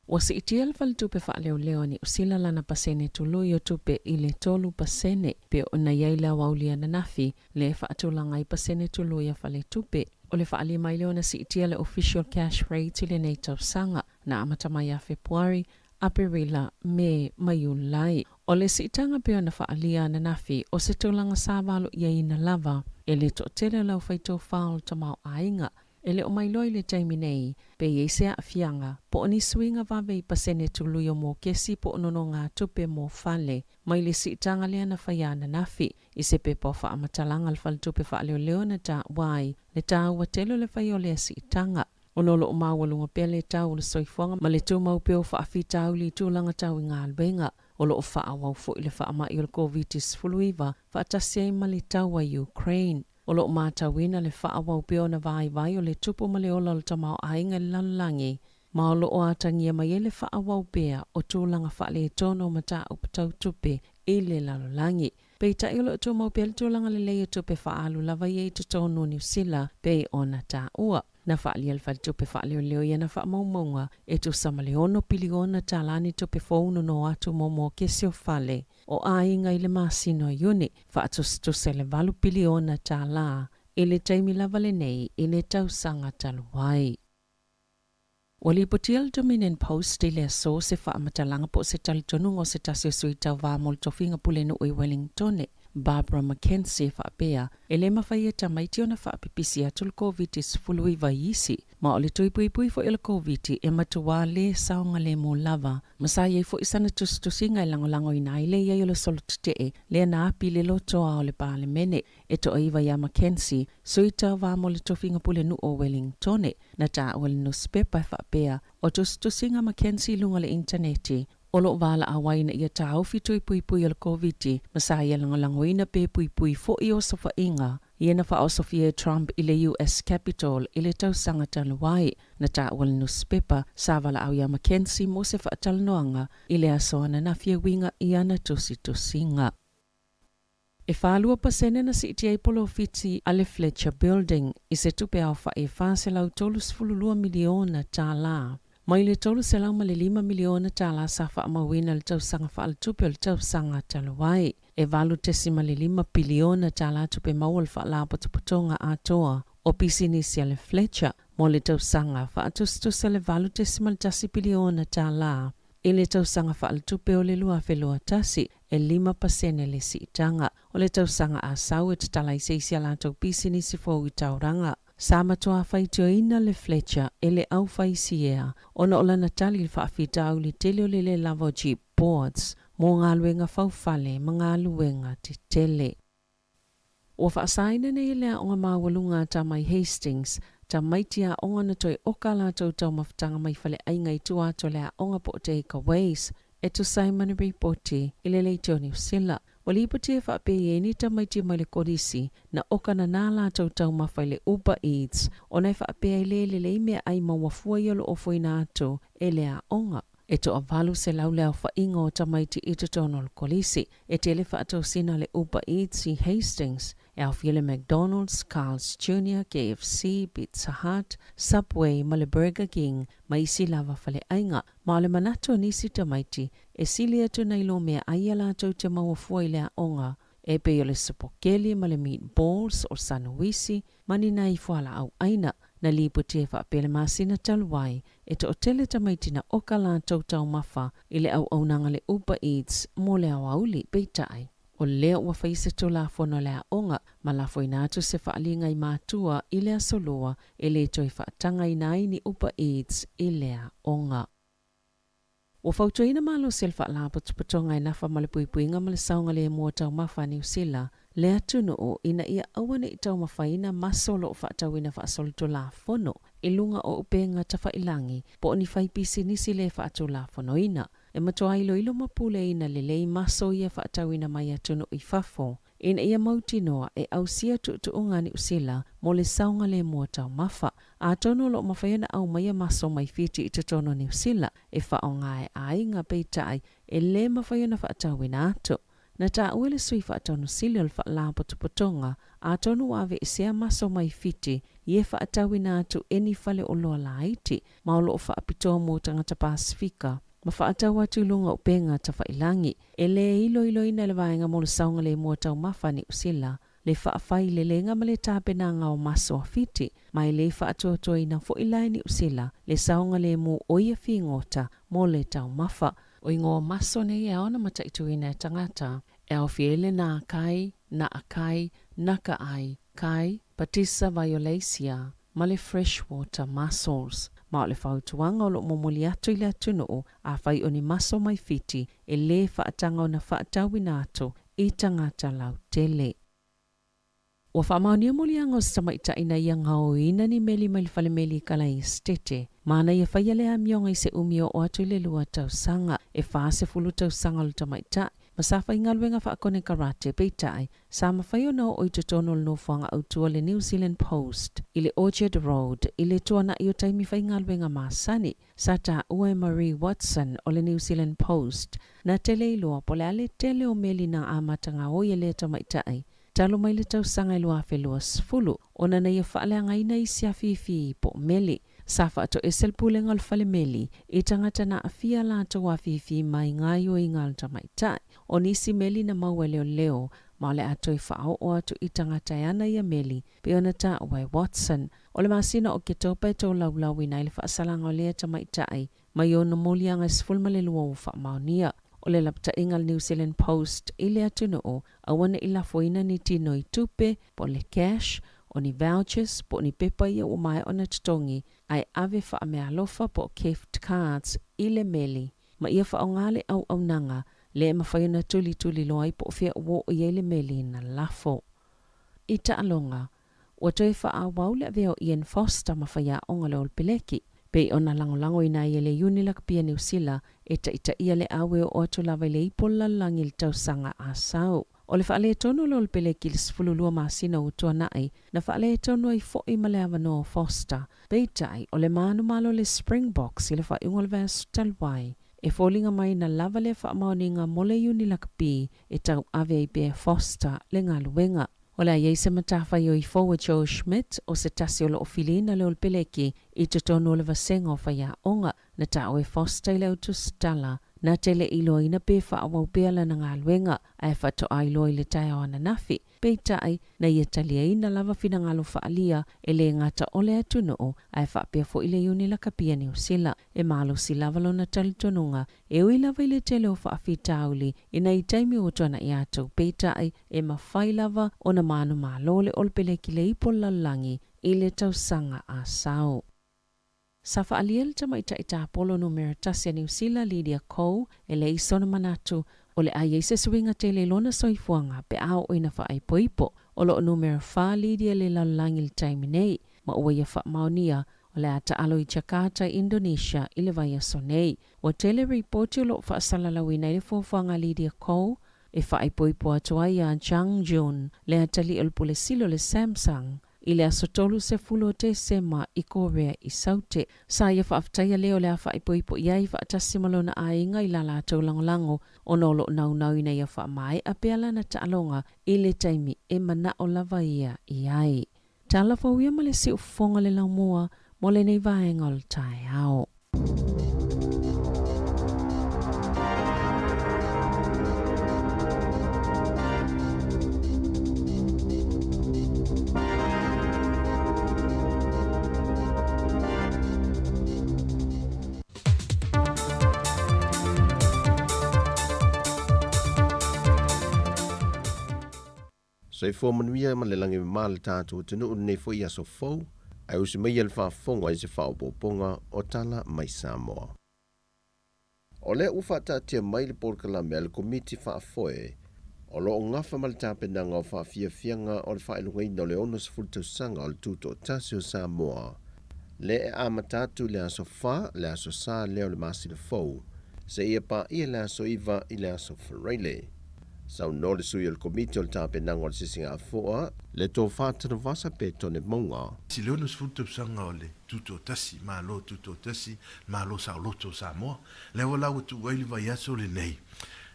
Ua siitia le faletupe faaleoleo a Niu Sila lana pasene tului o tupe i le 3% pei ona i ai le aoauli ananafi lea e faatulaga ai pasene tului a faletupe. O le faaali mai lea ona siitia le official cash rate i lenei tausaga na amata mai ia Fepuari, Aperila, Me ma Iulai. O le siitaga pei ona faaalia ananafi o se tulaga sa valoiaina lava e le toatele o le aufaitofa o le tamaoaiga E le o mailoa i le taimi nei pe i ai se aafiaga po o ni suiga vave i pasene tului o mokesi po o nonogatupe mo fale mai le siitaga lea na faia ananafi i se pepa o faamatalaga a le Faletupe Faaleoleo na taua ai le taua tele o le faia o lea siitaga ona o lo o maualuga pea le tau o le soifuaga ma le tumau pea o faafitauli i tulaga tau i galuega. O lo o faaauau foi le faamai o le Koviti-19 faatasi ai ma le taua i Ukraine. O lo o matauina le faaauau pea ona vaivai o le tupu ma le ola o le tamaoaiga i le lalolagi, ma o lo o atagia mai ai le faaauau pea o tulaga faaletonu o mataupu tau tupe i le lalolagi. Peitai o lo o tumau pea le tulaga lelei o tupe faaalu lava ia i totonu o Niu Sila pei ona taua. Na faaalia e le Faletupe Faaleoleo i ana faamaumauga e tusa ma le $6 piliona ni tupe fou nono atu mo mokesi o fale o aiga i le masina o Iuni, faatusatusa i le $8 piliona i le taimi lava lenei i le tausaga talu ai. Ua lipotia e le Dominion Post i le aso se faamatalaga po o se talitonuga o se tasi o sui tauvā mo le tofiga pulenuu i Wellingtone, Barbara McKenzie, e faapea, e le mafai e tamaiti ona faapipisi atu le Koviti-19 i isi, ma o le tui puipui foi o le Koviti e matuā lē saogalemu lava, ma sa i ai foi sana tusitusiga e lagolagoina ai le i ai o le solo tetee lea na api i le lotoa o le Palemene. E toaiva iā McKenzie, sui tauvā mo le tofiga pulenuu o Wellingtone. Na taua e le nusipepa e faapea, o tusitusiga a McKenzie i luga o le initaneti, o lo o valaau ai ina ia taofi tui puipui o le Koviti, ma sa ia lagolagoina pe puipui foi osofaiga ia na faaosofia e Trump i le US Capitol i le tausaga talu ai. Na taua e le nusipepa, sa valaau iā McKenzie mo se faatalanoaga i le aso ananafi e uiga i ana tusitusiga. E 42% na siitia ai polofiti a le Fletcher Building i se tupe aofa'i e $432 miliona mai le $305 miliona sa faamauina i le tausaga faaletupe o le tausaga talu ai. E $8.5 piliona tupe maua a le Faalapotopotoga atoa o Pisinisi a le Fletcher mo le tausaga, faatusatusa i le $8.1 piliona i le tausaga faaletupe o le 2021, e 5% le siitaga. O le tausaga a sau e tatala ai se isi a latou pisinisi fou i Tauranga. Sa matuā faitioina le Fletcher e le aufaisiea ona o lana tali i le faafitauli tele o le lē lava o gyp boards mo galuega faufale ma galuega tetele. Ua faasaina nei e le Aoga Maualuga a Tama i Hastings tamaiti aoga na toe oka a latou taumafataga mai faleaiga i tua atu o le aoga po o takeaways, e tusa ai ma ni ripoti i le Leitio Niu Sila. Ua lipoti e faapea i ai ni tamaiti mai le kolisi na oka nanā latou taumafa i le Uber Eats ona e faapea e le lelei meaai maua fua ia o lo o ofoina atu e le aoga. E 800 le aofaiga o tamaiti i totonu o le kolisi. E tele faatosina a le Uber Eats i Hastings, e aofia le McDonald's, Carl's Junior, KFC, Pizza Hut, Subway ma le Burger King ma isi lava faleaiga. Ma o le manatu o nisi tamaiti, e sili atu nai lo meaai ia latou te maua fua i le aoga, e pei o le sipokeli ma le meatballs, o le sanuisi, ma ni nai fualaau ʻaina. Na lipoti e faapea i le masina talu ai, e toatele tamaiti na oka latou taumafa i le auaunaga a le Uber Eats mo le aoauli. Peitai, o lea ua fai se tulafono a le aoga ma lafoina atu se faaliga i matua i le Aso Lua e le toe faatagaina ai ni Uber Eats i le aoga. Ua fautuaina malosi e le Faalapotopotoga e nafa ma le puipuiga ma le saogalemu o taumafa a Niu Sila le atunuu ina ia aua ne i taumafaina maso o lo o faatauina faasolitulafono i luga o upega tafailagi po o ni faipisinisi le faatulafonoina. E matuā iloilo ma puleaina lelei maso ia faatauina mai atunuu i fafo ina ia mautinoa e ausia tuutuuga a Niu Sila mo le saogalemu o taumafa. Atonu o lo o mafai ona aumaia maso mai Fiti i totonu o Niu Sila e faaaoga e aiga, peitai e lē mafai ona faatauina atu. Na taua e le Sui Faatonu Sili o le Faalapotopotoga, atonu ua aveesea maso mai Fiti ia e faatauina atu e ni fale oloa laiti ma o lo o faapitoa mo tagata Pasefika ma faatau atu i luga o upega tafailagi. E le iloiloina e le Vaega mo le Saogalemu o Taumafa a Niu Sila le faafailelega ma le tapenaga o maso a Fiti, ma e le faatoatoaina foi la e Niu Sila le saogalemu o ia figota mo le taumafa. O igoa maso nei e ao ona mataituina e tagata, e aofia ai le nā kai, na'a kai, naka ai, kai, Batissa violacea, ma le freshwater mussels. Ma o le fautuaga o lo o momoli atu i le atunuu, afai o ni maso mai Fiti, e lē faataga ona faatauina atu i tagata lautele. Ua faamaonia moliaga o se tamaitai na ia gaoina ni meli mai le fale meli i Kalaesetete, ma na ia faia le amioga i se umi oo atu i le 2 tausaga. E 40 tausaga o le tamaitai, ma sa faigaluega faakonekarate, peitai, sa mafai ona oo i totonu o le nofoaga autu o le New Zealand Post i le Orchard Road i le tuana'i o taimi faigaluega masani. Sa taua e Marie Watson o le New Zealand Post, na te le iloa po o le a le tele o meli na amata gaoi e lea tamaitai. talu mai le tausaga e 2020 ona na ia faaleagaina isi afifi po o meli. Sa faatoese le Pulega o le Fale Meli i tagata na aafia a latou afifi mai gaoioiga a le tamaitai. O nisi meli na maua e leoleo ma o le a toe faaoo atu i tagata e ana ia meli, pei ona taua e Watson. O le masina o Oketopa e tolaulauina ai le faasalaga o lea tamaitai mai ona moliaga e 12 ua faamaonia. O le lapataiga a le New Zealand Post i le atunuu, aua ne i lafoina ni tino i tupe, po o le cash, o ni vouchers, po o ni pepa ia ua maea ona totogi, ae ave faameaalofa po o gift cards i le meli ma ia faaaoga le auaunaga lea e mafai ona tulituliloa ai po o fea ua oo i ai le meli na lafo. I taaloga, ua toe faaauau le avea o Ian Foster ma faiaoga o le Olopeleki, pei ona lagolagoina ai e le Iuni Lakapia Niu Sila e taitaia le au e oo atu lava i le ipo o le lalolagi i le tausaga a sau. O le faaletonu o le Olopeleki i le 12 masina ua tuanai, na faaletonu ai foi ma le avanoa o Foster. Peitai, o le manumalo o le Springboks i le faaiuga o le vaiaso talu ai, e foliga mai na lava lea faamaoniga mo le Iuni Lakapi e tauave ai pea e Foster le galuega. O le a i ai se matafaioi fou a Joe Schmidt, o se tasi o lo o filiina le Olopeleki i totonu o le vasega o faiaoga. Na taua e Foster i le autusitala, na te le i iloaina pe faaauau pea lana galuega, ae faatoa iloa i le taeao ananafi. Peitai, na ia taliaina lava finagalo faaalia e le gata o le atunuu, ae faapea foi le Iuni Lakapi a Niu Sila. E malosi lava lona talitonuga, e ui lava i le tele o faafitauli i nai taimi ua tuanai atu, peitai, e mafai lava ona manumalo le Olopeleki le ipo o le lalolagi i le tausaga a sau. Sa faaalia le tamaitai tapolo numera tasi a Niu Sila, Lydia Ko, e leai sona manatu o le a i ai se suiga tele i lona soifuaga pe a oo ina faaaipoipo. O lo o numera fa Lydia i le lalolagi i le taimi nei, ma ua ia faamaonia o le a taalo i Jakarta, Indonesia i le vaiaso nei. Ua tele ripoti o lo o faasalalauina ai le fuafuaga a Lydia Ko e faaipoipo atu ai iā Jang Jun, le atalii o le pule sili o le Samsung, i le aso 30 o Tesema i Korea i Saute. Sa ia faafetaia lea o le a faaipoipo i ai faatasi ma lona aiga i la latou lagolago ona o lo o naunau ina ia faamaea pea lana taaloga i le taimi e manao lava ia i ai. Tala fou ia ma le siufofoga le laumua mo lenei vaega o le taeao. Soifua manuia ma le lagi mama le tatou atunuu lenei foi aso fou, ae usi maia le faafofoga i se faaopoopoga o tala mai Samoa. O lea ua faataatia mai le polokalame a le Komiti Faafoe o lo o gafa ma le tapenaga o faafiafiaga o le faailogaina o le 60 tausaga o le Tutoatasi o Samoa, lea e amata atu i le aso 4, le aso Sa lea o le masina fou, seia paia le aso 9 i le aso Faraile. Saunoa le sui o le Komiti o le Tapenaga o le Sisigaafoa, le Tofa Tanuvasa Petone Mauga. I le 60 tausaga o le Tutoatasi, Malo Tutoatasi, Malo Saoloto o Samoa, lea ua la ua tuu ai le vaiaso lenei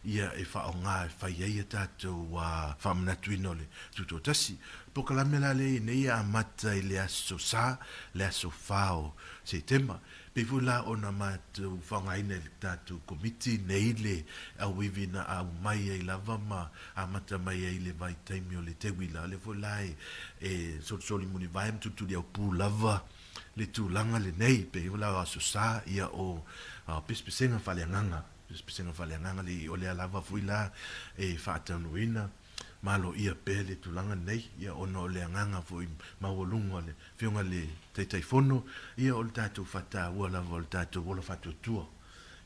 ia e faaaoga e fai ai a tatou faamanatuina o le Tutoatasi. Polokalame la lea e i ai nei e amata i le aso Sa, le aso 4 o Setema. Pei foi la ona matou faaaogaina e le tatou Komiti nei le auivi na aumai ai lava ma amata mai ai le vaitaimi o le teuila, lea foi la e solisoli mulivae ma tulituliaupū lava le tulaga lenei. Pei foi la o Aso Sa, ia o pesepesega faaleagaga, pesepesega faaleagaga le o lea lava foi la e faataunuuina maloia pea le tulaga lenei, ia ona o le agaga foi maualuga o le Afioga i le Taitaifono, ia o le tatou faataua lava o le tatou ola faatuatua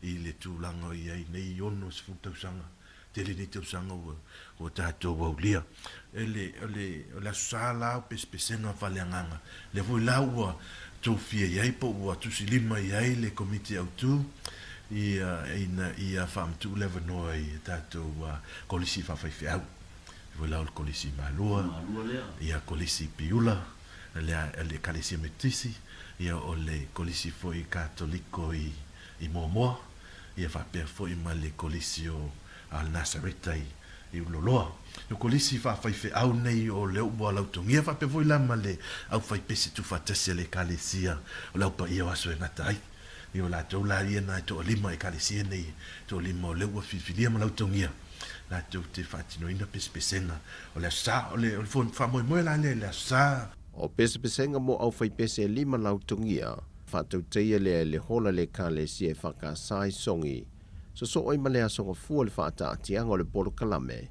i le tulaga o i ai nei 60 tausaga, tele nei tausaga ua tatou aulia. O le, o le, o le Aso Sa la o pesepesega faaleagaga, lea foi la ua tofia i ai po ua tusilima i ai le Komiti Autu, ia, ina ia faamatuu le avanoa i a tatou kolisi faafaifeau. Foi la o le kolisi i Malua, ia kolisi i Piula, le le Ekalesia Metotisi, ia o le kolisi foi Katoliko i i Moamoa, ia faapea foi ma le kolisi o le Nasareta i i Ululoloa. O Kolisi faafaifeau nei o le ua lautogia faapea foi la ma le aufaipese tuufaatasi a le Ekalesia o le Au Paia o Aso e Gata Ai. Ia o latou la ia na e toalima Ekalesia nei e toalima o lea ua filifilia ma lautogia latou te faatinoina pesepesega o le Aso Sa. O le faamoemoe la lea i le Aso Sa. O pesepesega mo aufaipese e lima lautogia, faatautaia lea i le hola le Ekalesia e faakasa i Sogi Sosoo ai ma le Aso Gafua le faataatiaga o le polokalame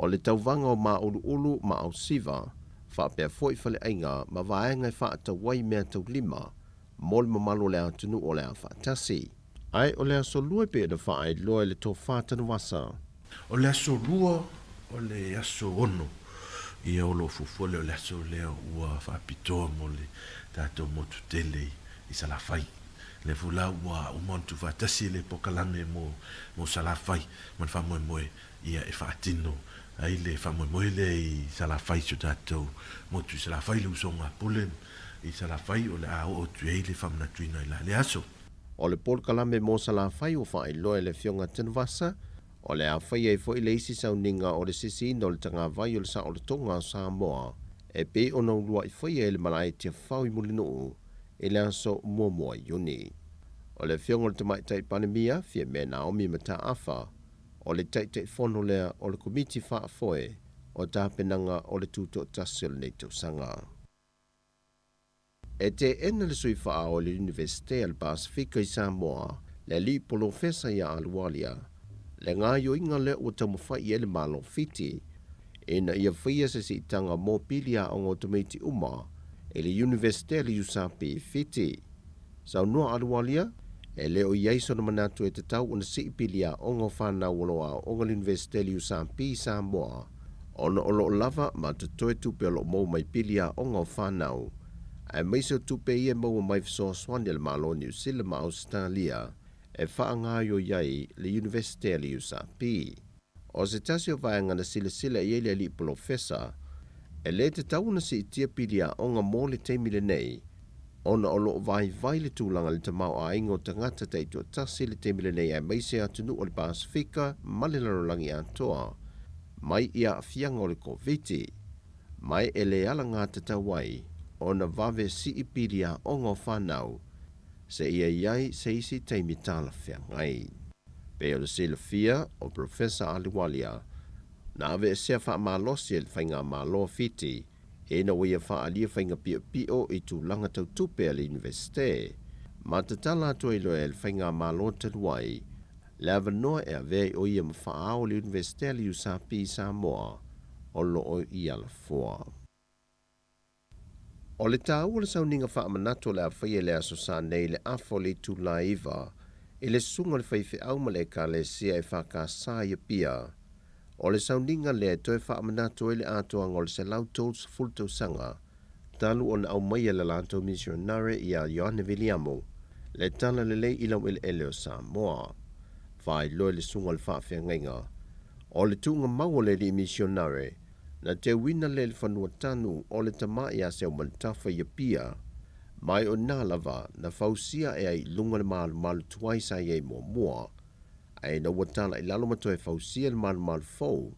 o le tauvaga o Māuluulu ma Ausiva, faapea foi faleaiga ma vaega e faatau ai meataulima mo le mamalu o le atunuu o le a faatasi. Ae o le Aso Lua e pei ona faailoa e le Tofa Tanuvasa. O le Aso Lua o le aso ono ia o lo o fuafua lea o le aso lea ua faapitoa mo le tatou motu tele i Salafai. Lea foi la ua uma ona tuufaatasi le polokalame mo mo Salafai ma le faamoemoe ia e faatino ai le faamoemoe lea i Salafai si o tatou motu i Salafai le usoga a Pule i Salafai o le a oo atu i ai le faamanatuina i la lea aso. O le polokalame mo Salafai ua faailoa e le Afioga Tanuvasa, o le a fai ai foi le isi sauniga o le sisiina o le tagavai o le saolotoga o Samoa e pei ona uluai faia e le malae Tiafau i Mulinuu i le aso muamua Iuni. O le Afioga o le Tamaitai Palemia, Fiame Naomi Mataafa, o le Taitaifono lea o le Komiti Faafoe o Tapenaga o le Tutoatasi o lenei tausaga. E teena le sui faaao o le Iunivesite a le Pasefika i Samoa, le alii polofesa ia Ahluwalia, le gaoioiga lea ua taumafai i ai le Malo o Fiti ina ia faia se siitaga mo pili aoga o tamaiti uma i le Iunivesite a le USP i Fiti. Saunoa Ahluwalia, e le o i ai sona manatu e tatau ona sii pili aoga o fanau o lo o aooga i le Iunivesite a le USP i Samoa, ona o lo o lava ma totoe tupe o lo o maua mai pili aoga o fanau, aemaise o tupe ia e maua mai fesoasoani a le Malo o Niu Sila ma Ausetalia e faagaoioi ai le Iunivesite a le USP. O se tasi o vaega na silasila i ai le alii polofesa, e le tatau ona siitia pili aoga mo le taimi lenei, ona o lo o vaivai le tulaga i le tamaoaiga o tagata taitoatasi i le taimi lenei aemaise atunuu o le Pasefika ma le lalolagi atoa mai i aafiaga o le Koviti, ma e le alagatatau ai ona vave sii pili aoga o fanau seia i ai se isi taimi talafeagai. Pei o le silafia o Professor Ahluwalia, na aveesea faamalosi e le Faigamalo a Fiti ina ua ia faaalia faiga piopio i tulaga tau tupe a le Iunivesite, ma tatala atu ai loa e le Faigamalo talu ai le avanoa e avea ai o ia ma faaao le Iunivesite a le USP i Samoa o lo o i Alafoa. O le taua o le sauniga faamanatu o le a faia i le Aso Sa nei i le afa o le itula e iva i le susuga o le faifeau ma le Ekalesia EFKS i Apia. O le sauniga lea e toe faamanatu ai le atoaga o le 130 tausaga talu ona aumaia e le latou misionare ia Ioane Viliamu le talalelei i laueleele o Samoa. Faailoa i le susuga o le faafeagaiga o le tuugamau o le alii misionare Na teuina lea i le fanua tanu o le tama ia Seumanutafa i Apia, mai o ina lava na fausia ae ai i luga le malumalu tuai sa i ai muamua, ae ina ua tala i lalo ma toe fausia le malumalu fou,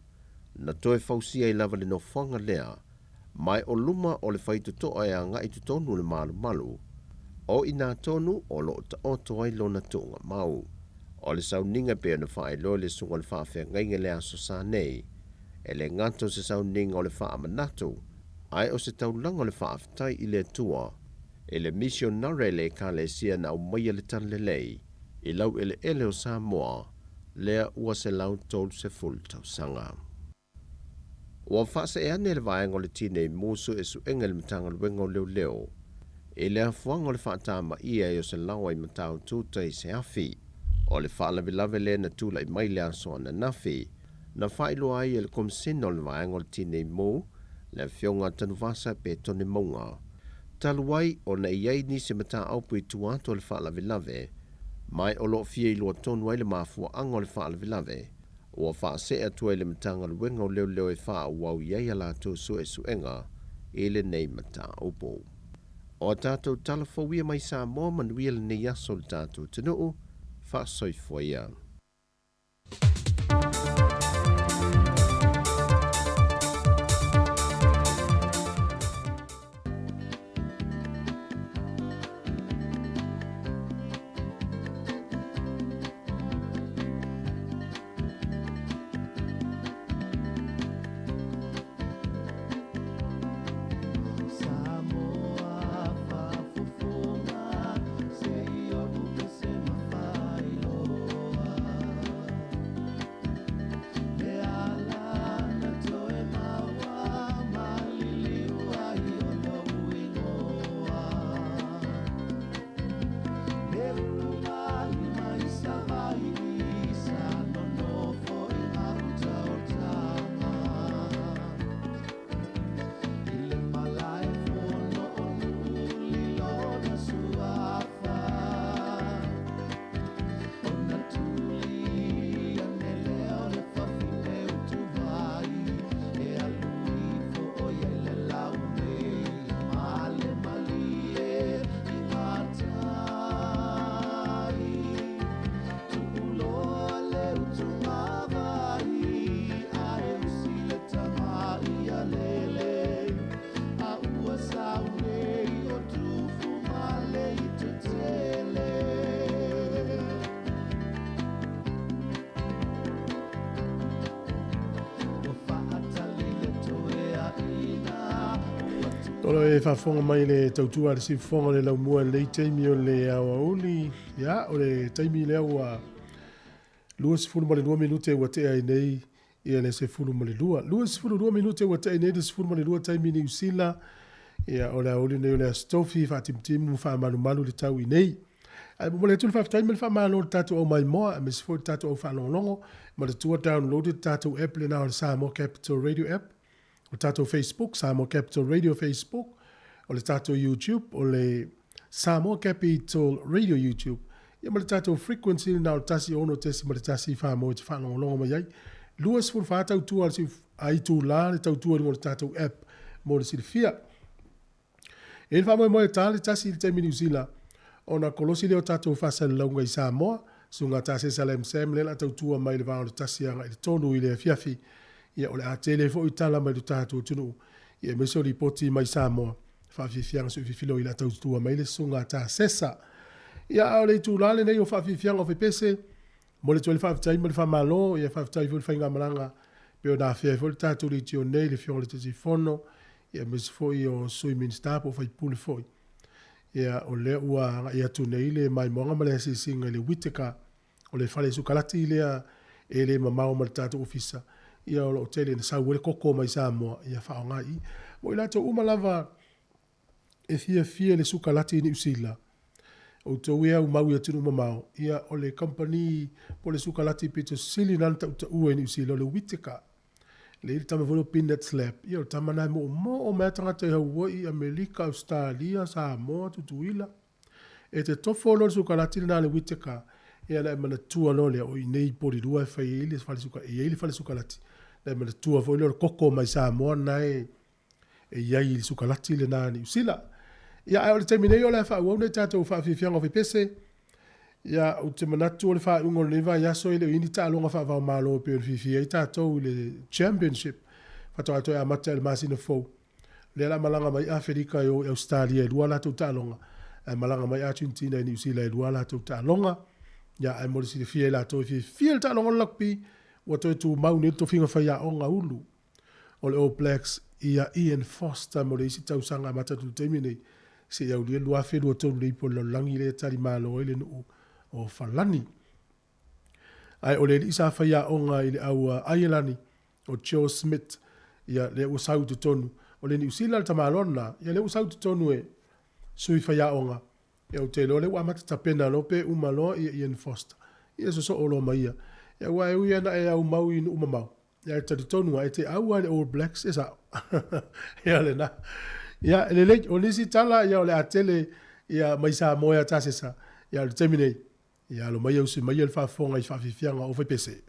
na toe fausia ai lava le nofoaga lea, mai o luma o le faitotoa e agai i totonu o le malumalu, o ina tonu o lo o taoto ai lona tuugamau. O le sauniga e pei ona faailoa i le susuga o le faafeagaiga i le Aso Sa nei, E le gata o se sauniga o le faamanatu, ae o se taulaga o le faafetai i le Atua, i le misionare i le Ekalesia na aumaia le Talalelei i laueleele o Samoa, lea ua 130 tausaga. Ua faasee ane le vaega o le Tinei Mu Suesuega i le Matagaluega o Leoleo i le afuaga o le faatamaia e o se laoa i Mataututa i se afi. O le faalavelave lea na tulai mai le aso ananafi, Na faailoa ai e le Komisena o le Vaega o le Tinei Mu, le Afioga a Tanuvasa Petone Mauga, talu ai ona e i ai nisi mataupu i tua atu o le faalavelave, ma o lo o fia iloa tonu ai le mafuaaga o le faalavelave, ua faasee atu ai le Matagaluega o Leoleo e faaauau i ai a latou suesuega i lenei mataupu. O a tatou tala fou ia mai Samoa, manuia lenei aso o le tatou atunuu, faasoifua ia. O lo e faafofoga mai le tautua a le siufofoga o le laumua i lenei taimi o le aoauli. Ia, o le taimi lea ua 22 minute ua tea ai nei ia le 12. 22 minute ua tea ai nei le 12 taimi Niu Sila. Ia, o le aoauli nei o le Aso Tofi, faatimutimu ma faamalumalu le tau i nei. Ae momoli atu le faafetai ma le faamalo i le tatou au maimoa aemaise foi le tatou au faalogologo. Manatua download le tatou app lena o le Samoa Capital Radio app. O le tatou Facebook, Samoa Capital Radio Facebook, o le tatou YouTube, o le Samoa Capital Radio YouTube, ia ma le tatou frequency lena o le 106.1 Samoa e te faalogologo mai ai. 24 tautua a itula le tautua i luga o le tatou app mo le silafia. E i ai le faamoemoe e ta le tasi i le taimi Niu Sila ona kolosi lea o tatou faasalalauga i Samoa, susuga Tasesa Lam Sam lea la tautua mai le va o le tasi agai le tolu i le afiafi. Ia o le a tele foi tala mai lo tatou atunuu, ia aemaise o lipoti mai Samoa, faafiafiaga soififiloi la tautua mai le susuga Tasesa. Ia a o le itula lenei o faafiafiaga o fepese, Momoli atu ai le faafetai ma le faamalo, ia faafetai foi i le faigamalaga e pei ona afea ai foi le tatou leitio nei i le Afioga i le Taitaifono, ia aemaise foi o Sui Minisita po o sui usufono foi. Ia o lea ua agai atu nei le maimoaga ma le asiasiga i le Whitaker, o le fale sukalati lea e le mamao ma le tatou ofisa, ia o lo o tele ina sau ai le koko mai Samoa, ia faaaoga i i. Mo i latou uma lava e fiafia i le sukalati i Niu Sila, outou e aumau i atunuu mamao, ia o le kamupani po o le sukalati pito sili lena na tautaua i Niu Sila o le Whittaker. Le i le tama foi lea o Peanut Slab, ia o le tama lena e moomoo mai lava tagata i Hawaii, Amerika, Ausetalia, Samoa, Tutuila. E te tofo loa le sukalati lena a le Whittaker, ia ona e manatua loa lea, o i nei i Porirua e fai ai le fale e i ai le fale sukalati. Ona e manatua foi lea o le koko mai Samoa lena e e i ai i le sukalati lena a Niu Sila. Ia, ae o le taimi nei o le a faaauau nai tatou faafiafiaga o fepese. Ia, ou te manatu o le faaiuga o lenei vaiaso e le o i ai ni taaloga faava-o-Malo e pei ona fiafia ai tatou i le Championship faatoa toe amata i le masina fou. O lea o le a malaga mai Aferika e o i Ausetalia e lua a latou taaloga, ae malaga mai Argentina i Niu Sila e lua a latou taaloga. Ia, ae mo le silafia e latou e fiafia i le taaloga o le lakapi, ua toe tumau nei le tofiga faiaoga ulu o le All Blacks ia Ian Foster mo le isi tausaga amata atu i le taimi nei seia aulia le 2023 le ipu o le lalolagi lea e tali malo ai le nuu o Falani. Ae o le alii sa faiaoga i le au Aielani o Joe Schmidt ia lea ua sau i totonu o le Niu Sila le tamaloa lena ia lea ua sau i totonu e sui faiaoga Ia ou te iloa lea ua amata tapena loa pe uma loa ia Ian Foster ia sosoo loa ma ia. Ia aua e ui lava ina e aumau i nuu mamao, ia e talitonu lava e te au lava i le All Blacks e sao. Ia lena. Ia e lelei, o nisi tala ia o le a tele ia mai Samoa ia Tasesa, ia o le taimi nei, ia alo mai usi mai le faafofoga i faafiafiaga o Faipese.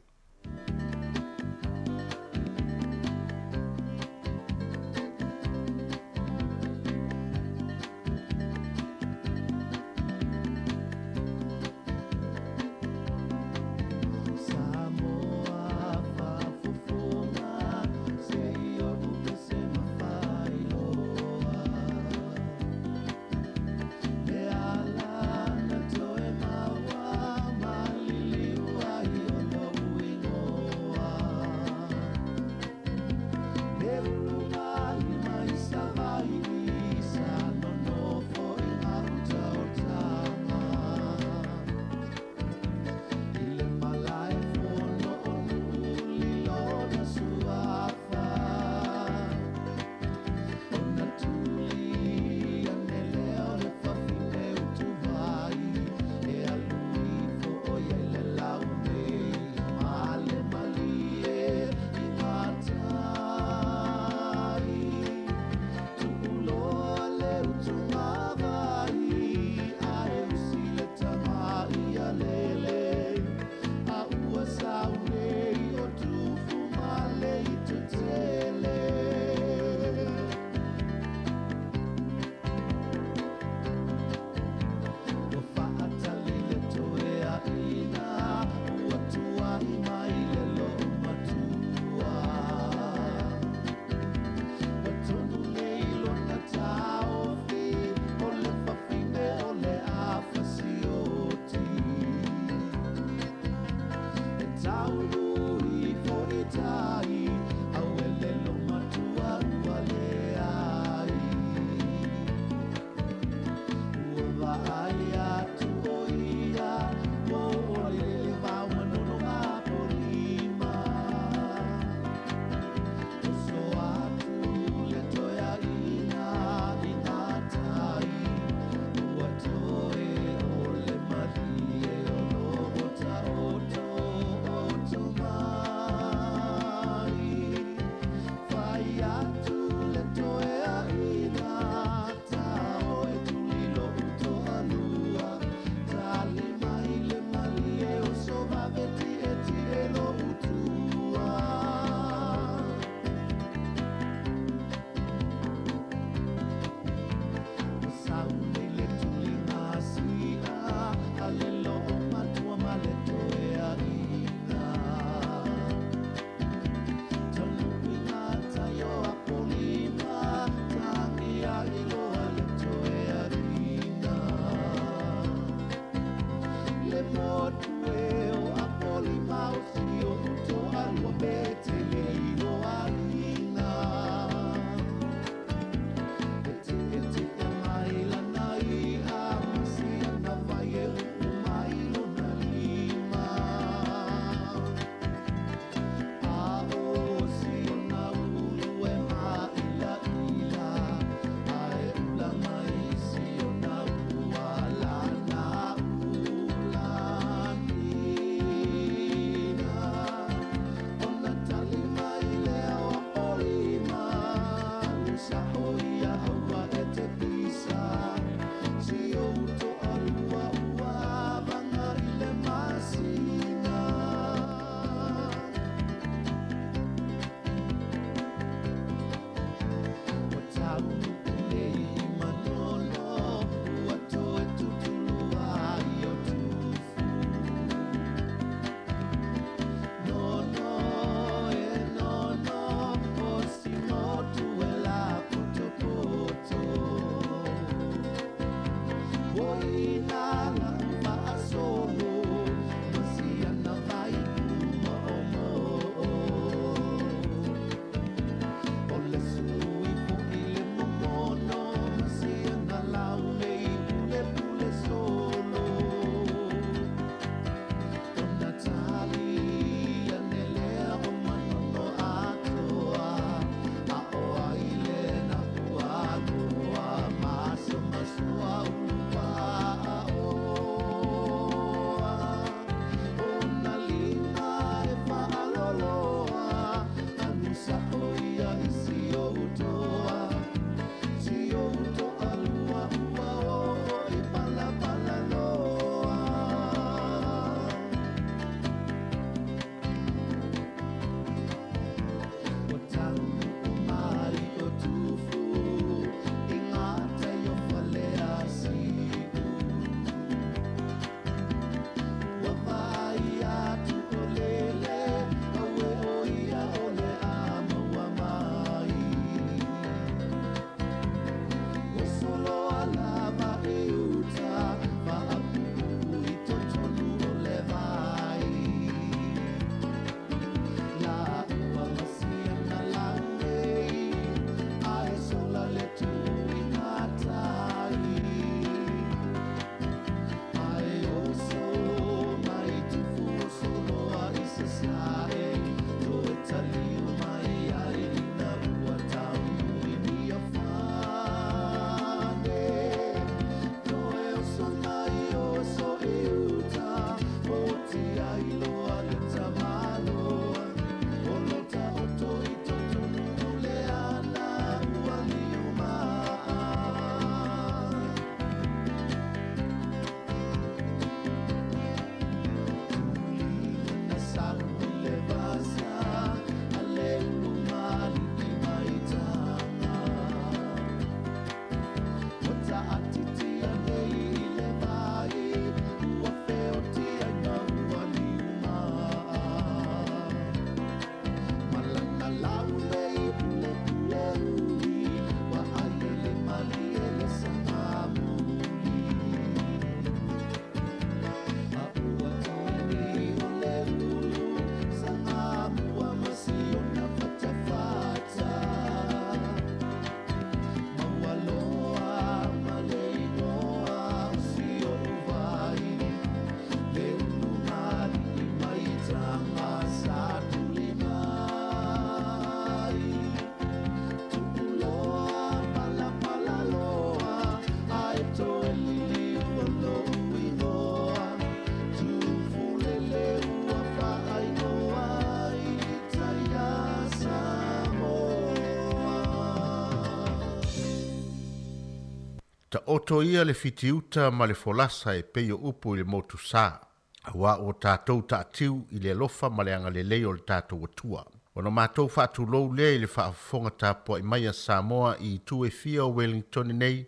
Taoto ia le fitiuta ma le folasa e pei o upu i le motu sa, auā ua tatou taatiu i le alofa ma le agalelei o le tatou Atua. Ona matou faatulou lea i le faafofoga tapuai mai a Samoa i itu e fia o Wellingtone nei,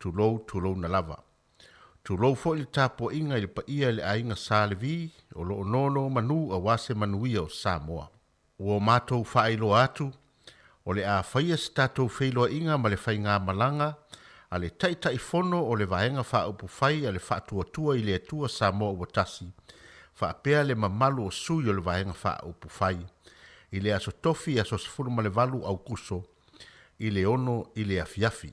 tulou tulouna lava. Tulou foi le tapuaiga i le paia i le aiga Sa Levi o lo o nono manu aua se manuia o Samoa. Ua matou faailoa atu, o le a faia se tatou feiloaiga ma le faigamalaga a le Taitaifono o le Vaega Faaupufai a le Faatuatua i le Atua Samoa Ua Tasi, faapea le mamalu o sui o le Vaega Faaupufai, i le Aso Tofi aso 18 Aukuso i le 6 i le afiafi.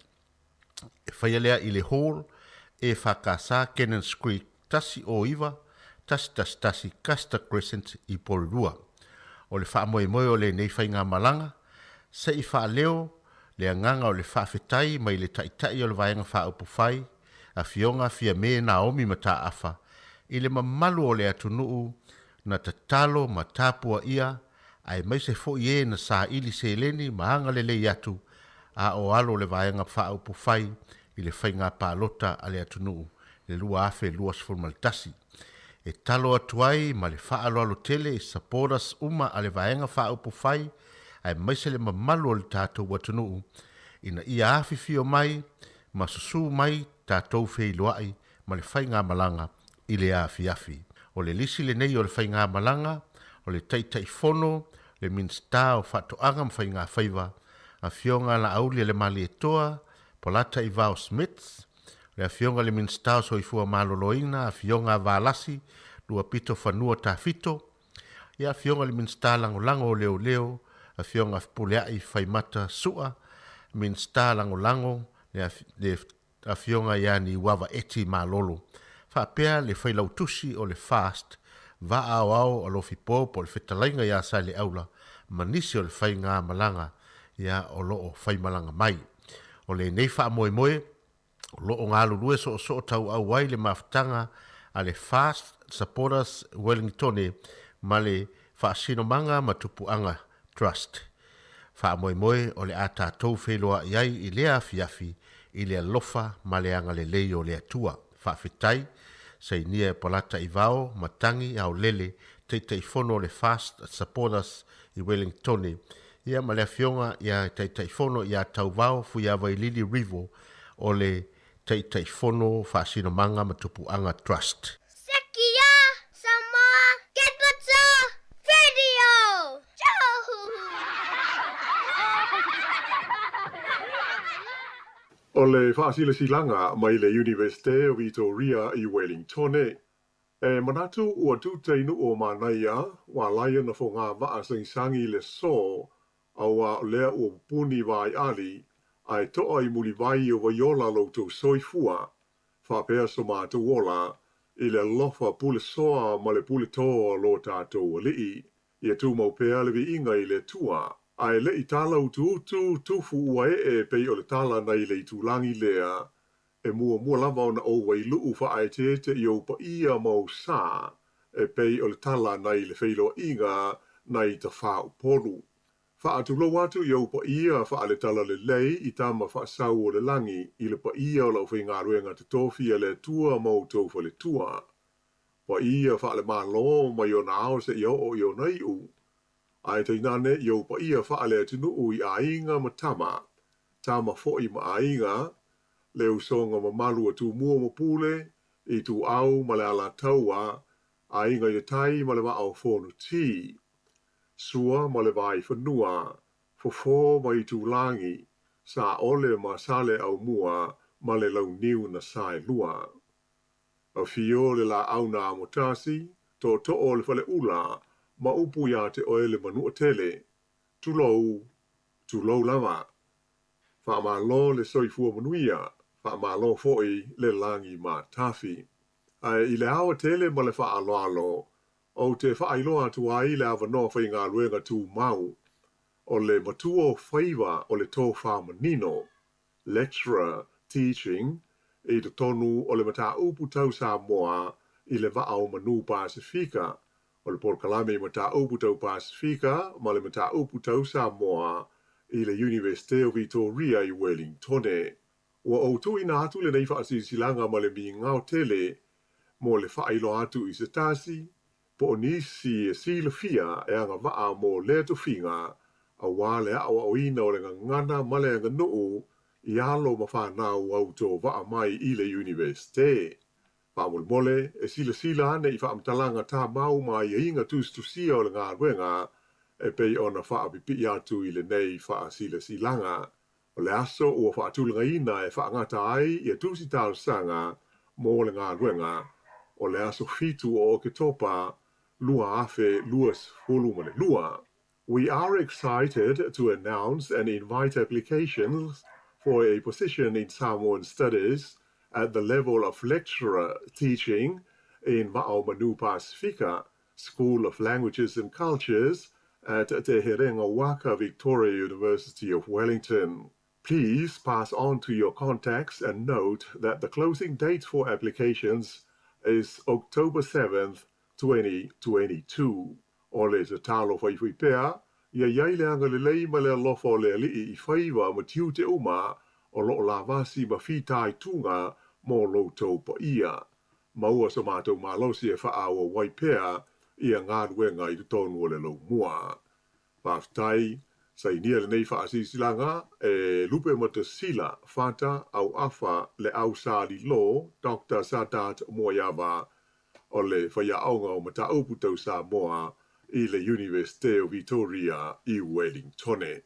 E faia lea i le Hall EFKS Cannons Creek 109 111 Custer Crescent i Porirua. O le faamoemoe o lenei faigamalaga, se i faaleo le agaga o le faafetai mai le Taitai o le Vaega Faaupufai, Afioga Fiame Naomi Mataafa, i le mamalu o le atunuu na tatalo ma tapuaia aemaise foi e na saili seleni ma agalelei atu a o alo le Vaega Faaupufai i le faiga palota a le atunuu i le 2021. E talo atu ai ma le faaaloalo tele i supporters uma a le Vaega Faaupufai aemaise le mamalu o le tatou atunuu ina ia afifio mai ma susū mai tatou feiloai ma le faigamalaga i le afiafi. O le lisi lenei o le faigamalaga o le Taitaifono, le Minisita o Faatoaga ma Faigafaiva, Afioga Laaulialemalietoa Polataivao Smith, le Afioga i le Minisita o Soifua Maloloina, Afioga Valasi Luapito Fanua Tafito, ia Afioga i le Minisita Lagolago o Leoleo, Afioga Fepuleai Faimata Sua, Minisita Lagolago le, le Afioga ia Niuava Eti Malolo, faapea le Failautusi o le FAST, Vaa Aoao Alofipo po o le Fetalaiga ia Saleaula ma nisi o le faigamalaga ia o lo o faimalaga mai. O lenei faamoemoe o lo o galulue soosoo tauau ai le mafutaga a le FAST Supporters Wellingtone ma le Faasinomaga ma Tupuaga Trust. Faamoemoe o le a tatou feiloai ai i lea afiafi i le alofa ma le agalelei o le Atua. Faafetai, sainia e Polataivao Matagi Aolele, Taitaifono o le FAST Supporters i Wellingtone, ia ma le Afioga ia Taitaifono ia Tauvao Fuiavailili Rivo o le Taitaifono Faasinomaga ma Tupuaga Trust. Sekia Samoa Capital Radio O le faasilasilaga mai le Iunivesite o Vitoria i Welingtone, e manatu ua tuta i nuu o Manaia ua ala ai ona fogavaa sagisagi i le aso, auā o lea ua pupuni vaiali ae toa i mulivai o Vaiola lo outou soifua faapea so matou ola i le alofa pulesoa ma le puletō a lo tatou Alii. Ia tumau pea le viiga i le Atua. Ae le i tala utuutu, tufu ua ee pei o le tala nai le itulagi lea, e muamua lava ona ou wailuʻu faaeteete i ou paia ma ou sa, e pei o le tala nai le feiloaiga nai Tafāupolu. Faatulou atu i ou paia faale-talalelei i tama faasau o le lagi, i le paia o le aufaigaluega totofi a le Atua ma outou faletua. Paia faale-Malo mai ona ao seia oo i ona iu. Ae tainane i ou paia faale-atunuu i aiga ma tama, tama foi ma aiga, le usoga mamalu a Tumua ma Pule, Ituau ma le Alataua, Aiga i le Tai ma le Vaa o Fonoti, Sua ma le Vaifanua, Fofo ma Itulagi, Saole ma Saleaaumua ma le Launiu na Saelua. Afio le Laau na Amotasi, Tootoo o le Faleula ma upu ia te oe le Manuatele. Tulou, tulou lava. Faamalo le soifua manuia, faamalo foi le lagi matafi. Ae i le aotele ma le faaaloalo, ou te faailoa atu ai le avanoa faigaluega tumau o le matua o faiva o le tofa manino, Lecturer, Teaching, i totonu o le mataupu tau Samoa i le Vaa o Manu Pasifika, o le polokalame i mataupu tau Pasifika ma le mataupu tau Samoa i le Iunivesite o Vitoria i Welingtone. Ua ou tuuina atu lenei faasilasilaga ma le migao tele mo le faailoa atu i se tasi po o nisi e silafia e agavaa mo lea tofiga aua le aoaoina o le gagana ma le aganuu i alo ma fanau autovaa mai i le Iunivesite. Faamolemole, e silasila ane i faamatalaga tamau ma aiaiga tusitusia o le galuega e pei ona faapipii atu i lenei faasilasilaga. O le aso ua faatulagaina e faagata ai ia tusi talosaga mo le galuega, o le aso 7 o Oketopa 2022. We are excited to announce and invite applications for a position in Samoan Studies at the level of lecturer teaching in Va'ao Manu Pasifika School of Languages and Cultures at Te Herenga Waka Victoria University of Wellington. Please pass on to your contacts and note that the closing date for applications is October 7th, 2022. O le tatalo faifai pea, ia i ai le agalelei ma le alofa o le Alii i faiva ma tiute uma o lo o lavasi ma fitaituga mo lo outou paia. Maua so matou malosi e faaauau ai pea ia galuega i totonu o le laumua. Faafetai, sainia lenei faasilasilaga e Lupematasila Fata Auafa Leausa Lilo Doctor Sadat Muaiava o le Faiaoga o Mataupu Tau Samoa i le Iunivesite o Vitoria i Uelingtone.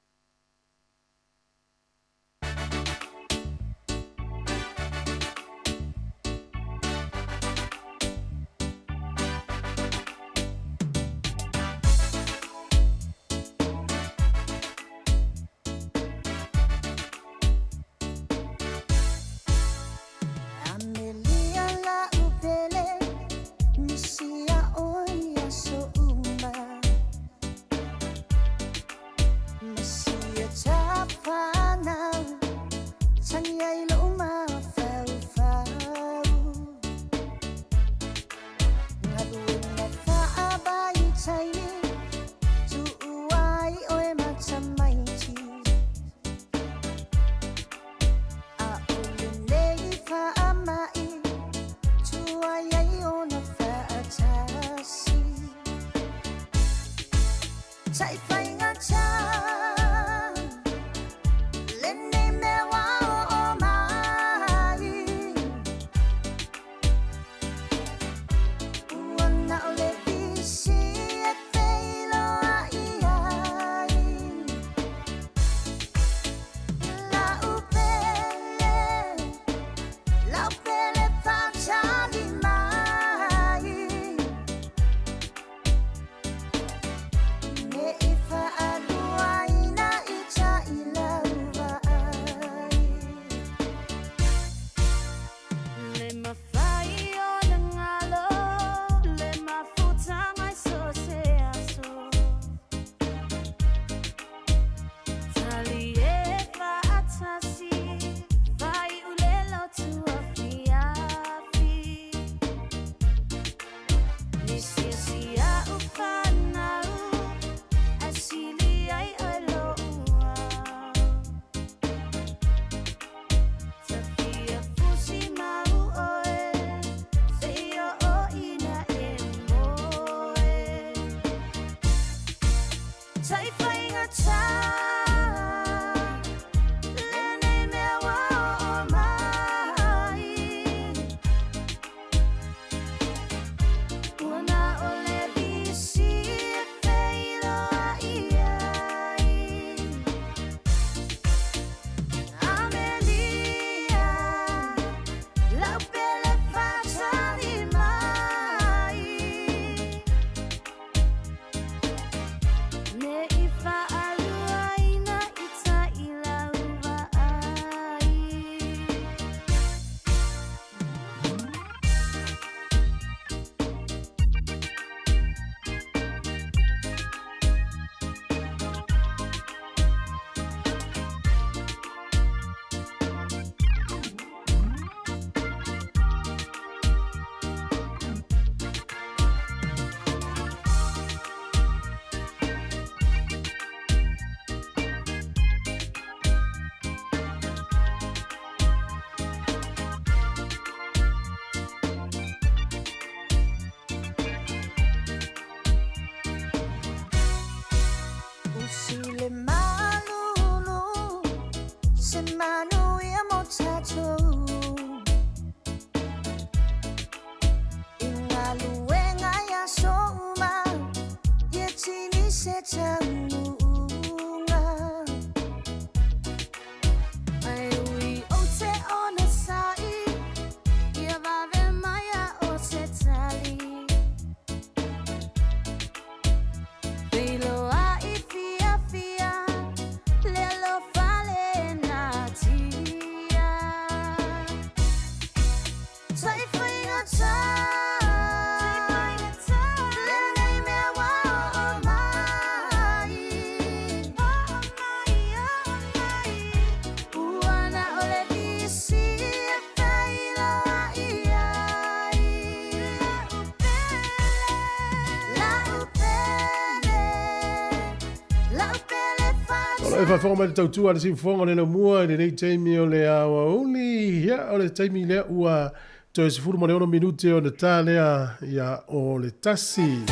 Lo e faafofoga mai le tautua a le siufofoga o le laumua i lenei taimi o le aoauli. Ia, o le taimi lea ua toe 16 minute ona ta lea ia o le tasi.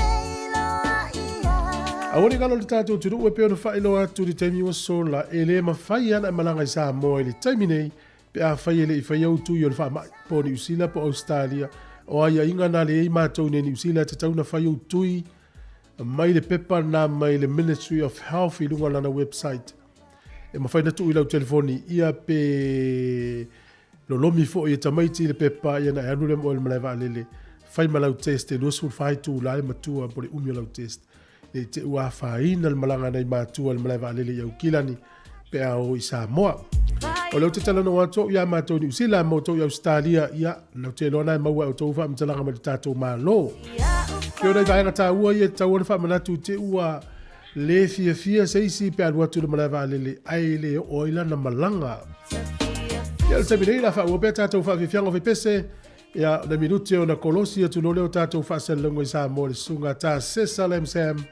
Aua ne i galo le tatou atunuu e pei ona faailoa atu i le taimi ua sola, e le mafai lava ona e malaga i Samoa i le taimi nei pe afai e le i faia ou tui o le faamai, po o Niu Sila po o Ausetalia. O aiaiga na lea e i ai matou nei i Niu Sila e tatau ona fai ou tui mai le pepa lena mai le Ministry of Health i luga o lana website. E mafai ona tuu i lau telefoni ia pe lolomi foi e tamaiti le pepa ia ona e alu lea ma oe i le malae vaalele fai ma lau test e 24 itula le matua po o le umi o lau test. Ne i te i ua afaina le malaga a nai matua i le malae vaalele i Aukilani pe a o i Samoa. O lea ou te talanoa atu au iā matou i Niu Sila ma outou i Ausetalia, ia, ou te iloa na e maua e outou faamatalaga mai le tatou Malo. Pei o nai vaega taua ia e tatau ona faamanatu i te i ua le fiafia se isi pe alu atu i le malae vaalele ae le oo ai lana malaga. Ia, o le taimi nei, o le a faaauau pea tatou faafiafiaga o faipese. Ia, o le minute ona kolosi atu loa lea o tatou faasalalauga i Samoa i le susuga Ta Sesa Lam Sam.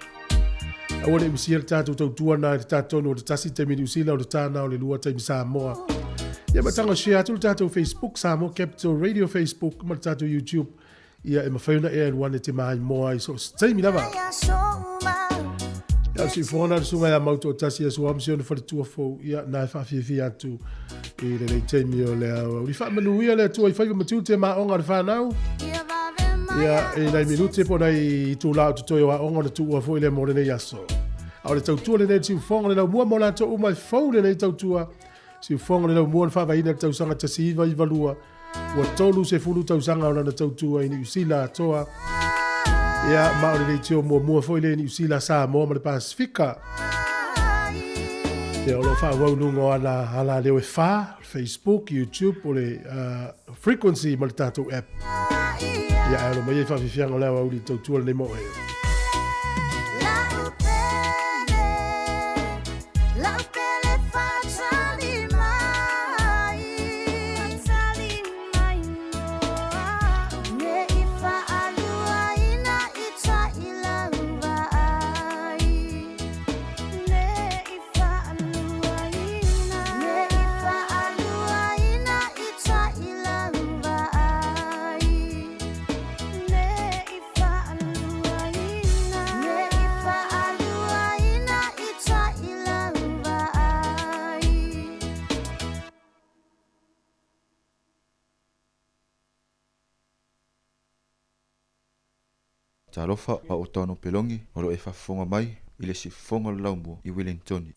Aua ne i misia le tatou tautua na i le tatonu o le tasi taimi Niu Sila o le tāna o le lua taimi Samoa. Ia ma tago share atu le tatou Facebook Samoa Capital Radio Facebook ma le tatou YouTube. Ia e mafai ona e alu ane te maimoa i so o se taimi lava. Ia o le siufofoga na le susuga ia Mautoatasi ia Suamu si ona faletua fou. Ia na e faafiafia atu i lenei taimi o le aoauli. Faamanuia le Atua i faiva ma tiute ma aoga a le fanau. Ia, i nai minute po o nai itula o totoe o aoga ona tuua foi lea mo lenei aso. A o le tautua lenei le siufofoga le laumua mo latou uma e fou lenei tautua. Siufofoga le laumua na faavaeina i le tausaga 1992 Ua 30 tausaga o lana tautua i Niu Sila atoa. Ia, ma o le leitio muamua foi lea i Niu Sila, Samoa ma le Pasifika. Ia, o lo o faaauau i luga o ana alaleo e fa, Facebook, YouTube, o le uh, frequency ma le tatou app. Ia, ae alo mai ai faafiafiaga o le aoauli i le tautua lenei mo oe. Talofa a o Tano Pelongi o lo o e faafofoga mai i le siufofoga o le laumua i Wellingtoni.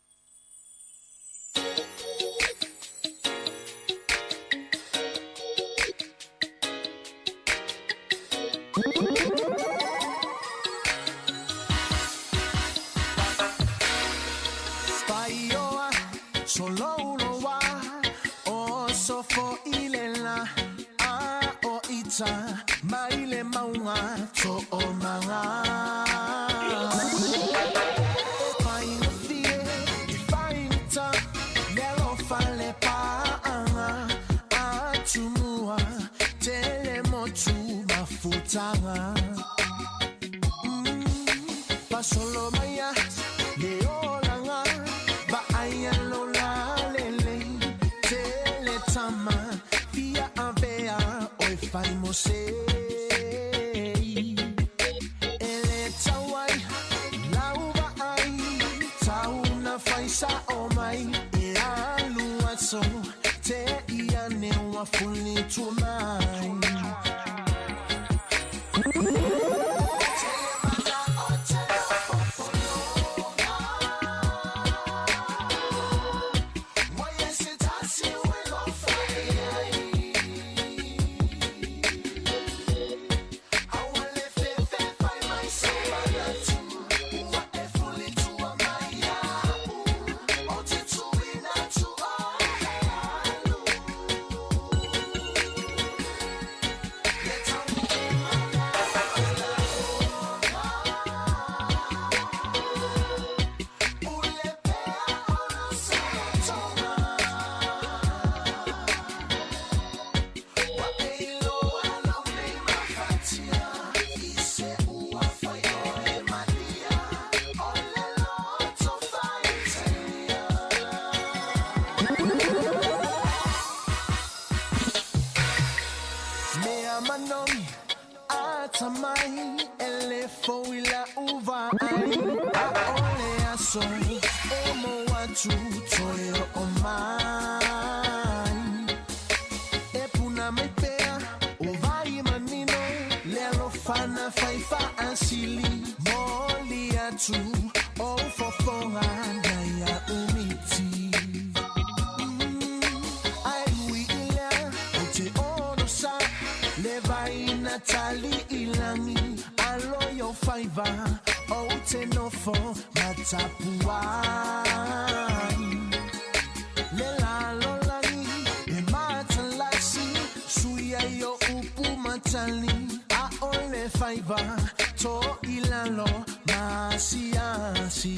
Lea manogi atamai e lē fou i la'u vaai ʻAʻole aso e mou atu toe oo mai E puna mai pea o vai manino Le alofa na fai faasili Moli atu ou fofoga nai a'u miti Ae ui i lea ou te onosa Le vai na tali i lagi Alo i ou faiva ou te nofo ma tapuai Le lalolagi e matalasi Suia i o upu matali ʻAʻole faiva to i lalo ma asiasi.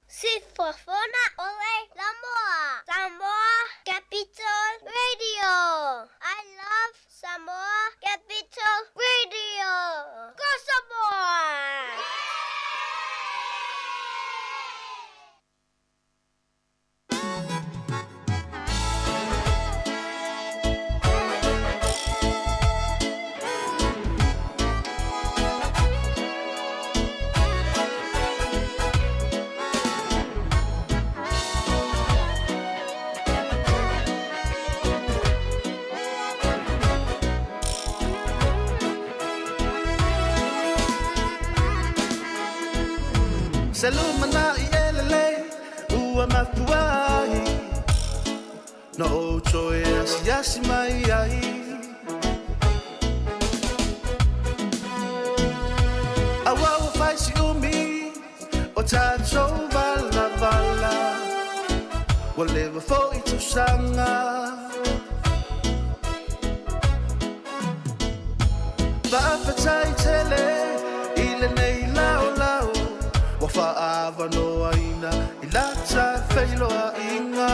Sifofoga o le Samoa. Samoa Capital Radio. I love Samoa Capital Radio. Go Samoa! Se lumanai e lelei ua mafua ai Na ou toe asiasi mai ai Aua ua fai si umi o tatou valavala Ua leva foi tausaga Faafetai tele i lenei laolao Ua faaavanoaina i la ta feiloaiga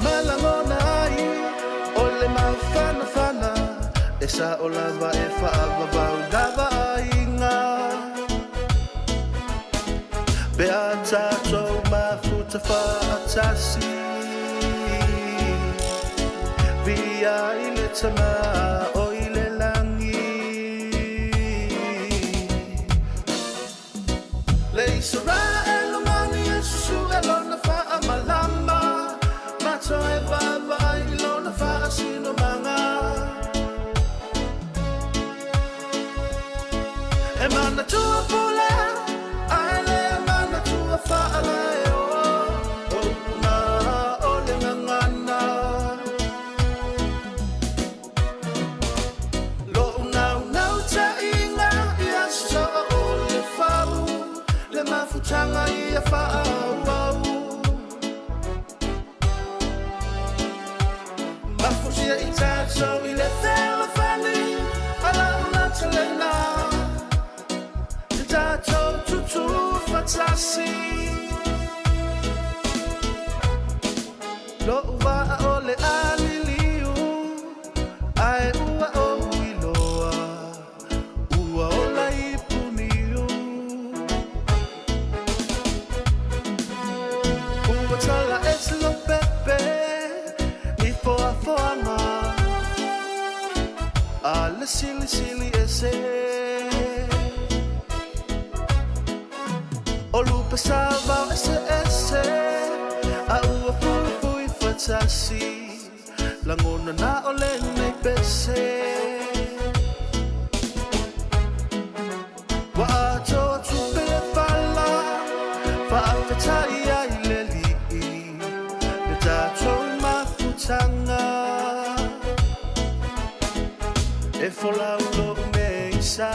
Ma lagona ai o le mafanafana E sao lava e faavavau lava aiga Pe a tatou mafuta faatasi Viia i le Tama o i le lagi Le Isaraelu mani e susue lona faamalama Ma toe vaavaai i lona faasinomaga E manatua pule ae le manatua faalaeo O upu na o le gagana Lo'u naunautaiga ia soa o le fau Le mafutaga ia faaauau Mafusia i tatou i le fealofani A la'u lautelega Te tatou tutu fatasi Lo'u vaa o le a liliu Ae ua ou iloa Ua ola i Puniu Ua tala ese Lopepe I foafoaga. le silisili ese. O lupe sa vao ese ese, a ua fuifui fatasi, lagona na o lenei pese. Ua atoa tupe le pala, faafetai ai le Alii, le tatou mafutaga. E folau lou nei sa,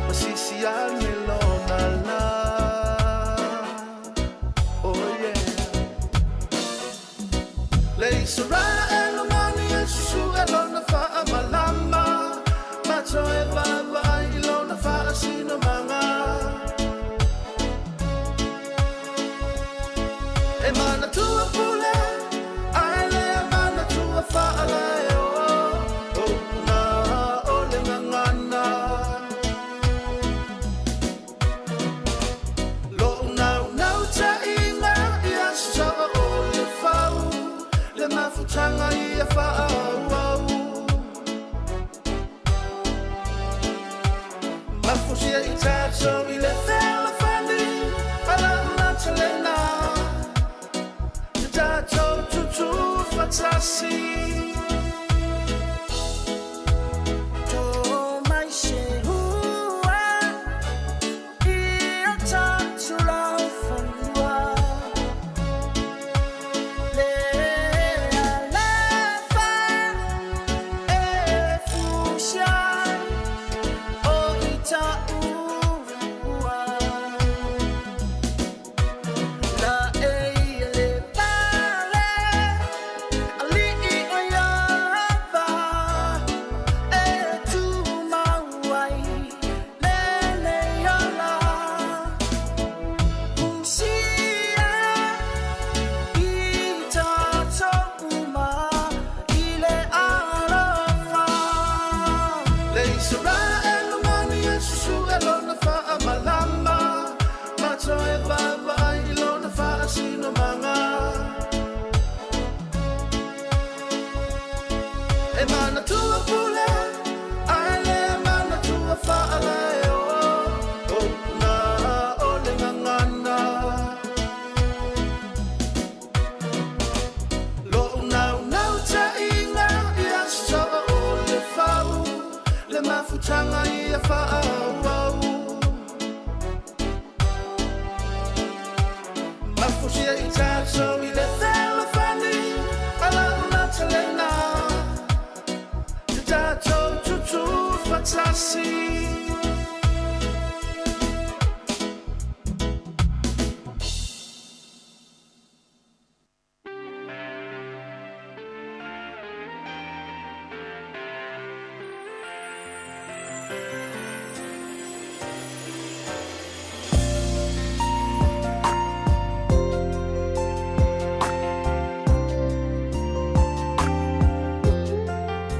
masisi ane lona la. Oh yeah. Le Israel mani e susu e lona faamalama, ma toe vaavaai i lona faasinomaga. E manatua pule, ae le manatua faalaeo, o upu na o le gagana. Lo'u naunautaiga ia sasaa o le fau, le mafutaga ia faaauau. Mafusia i tatou i le fealofani, a lau lata lena, te tatou tutu fatasi. To mai se hua i o tatou laufanua, le alofa e fusia ai o i taua. La e le pale, alii o Ieova, e tumau ai lenei ola. Fusia i tatou uma i le alofa. Le Israel mani e susu e lona faamalama, ma toe vaavaai i lona faasinomaga. E manatua pule, ae le manatua faalaeo, o upu na o le gagana. Lo'u naunautaiga ia sasaa o le fau, le mafutaga ia faaauau. Mafusia i tatou i le fealofani, a lau lata lena, te tatou tutu fatasi.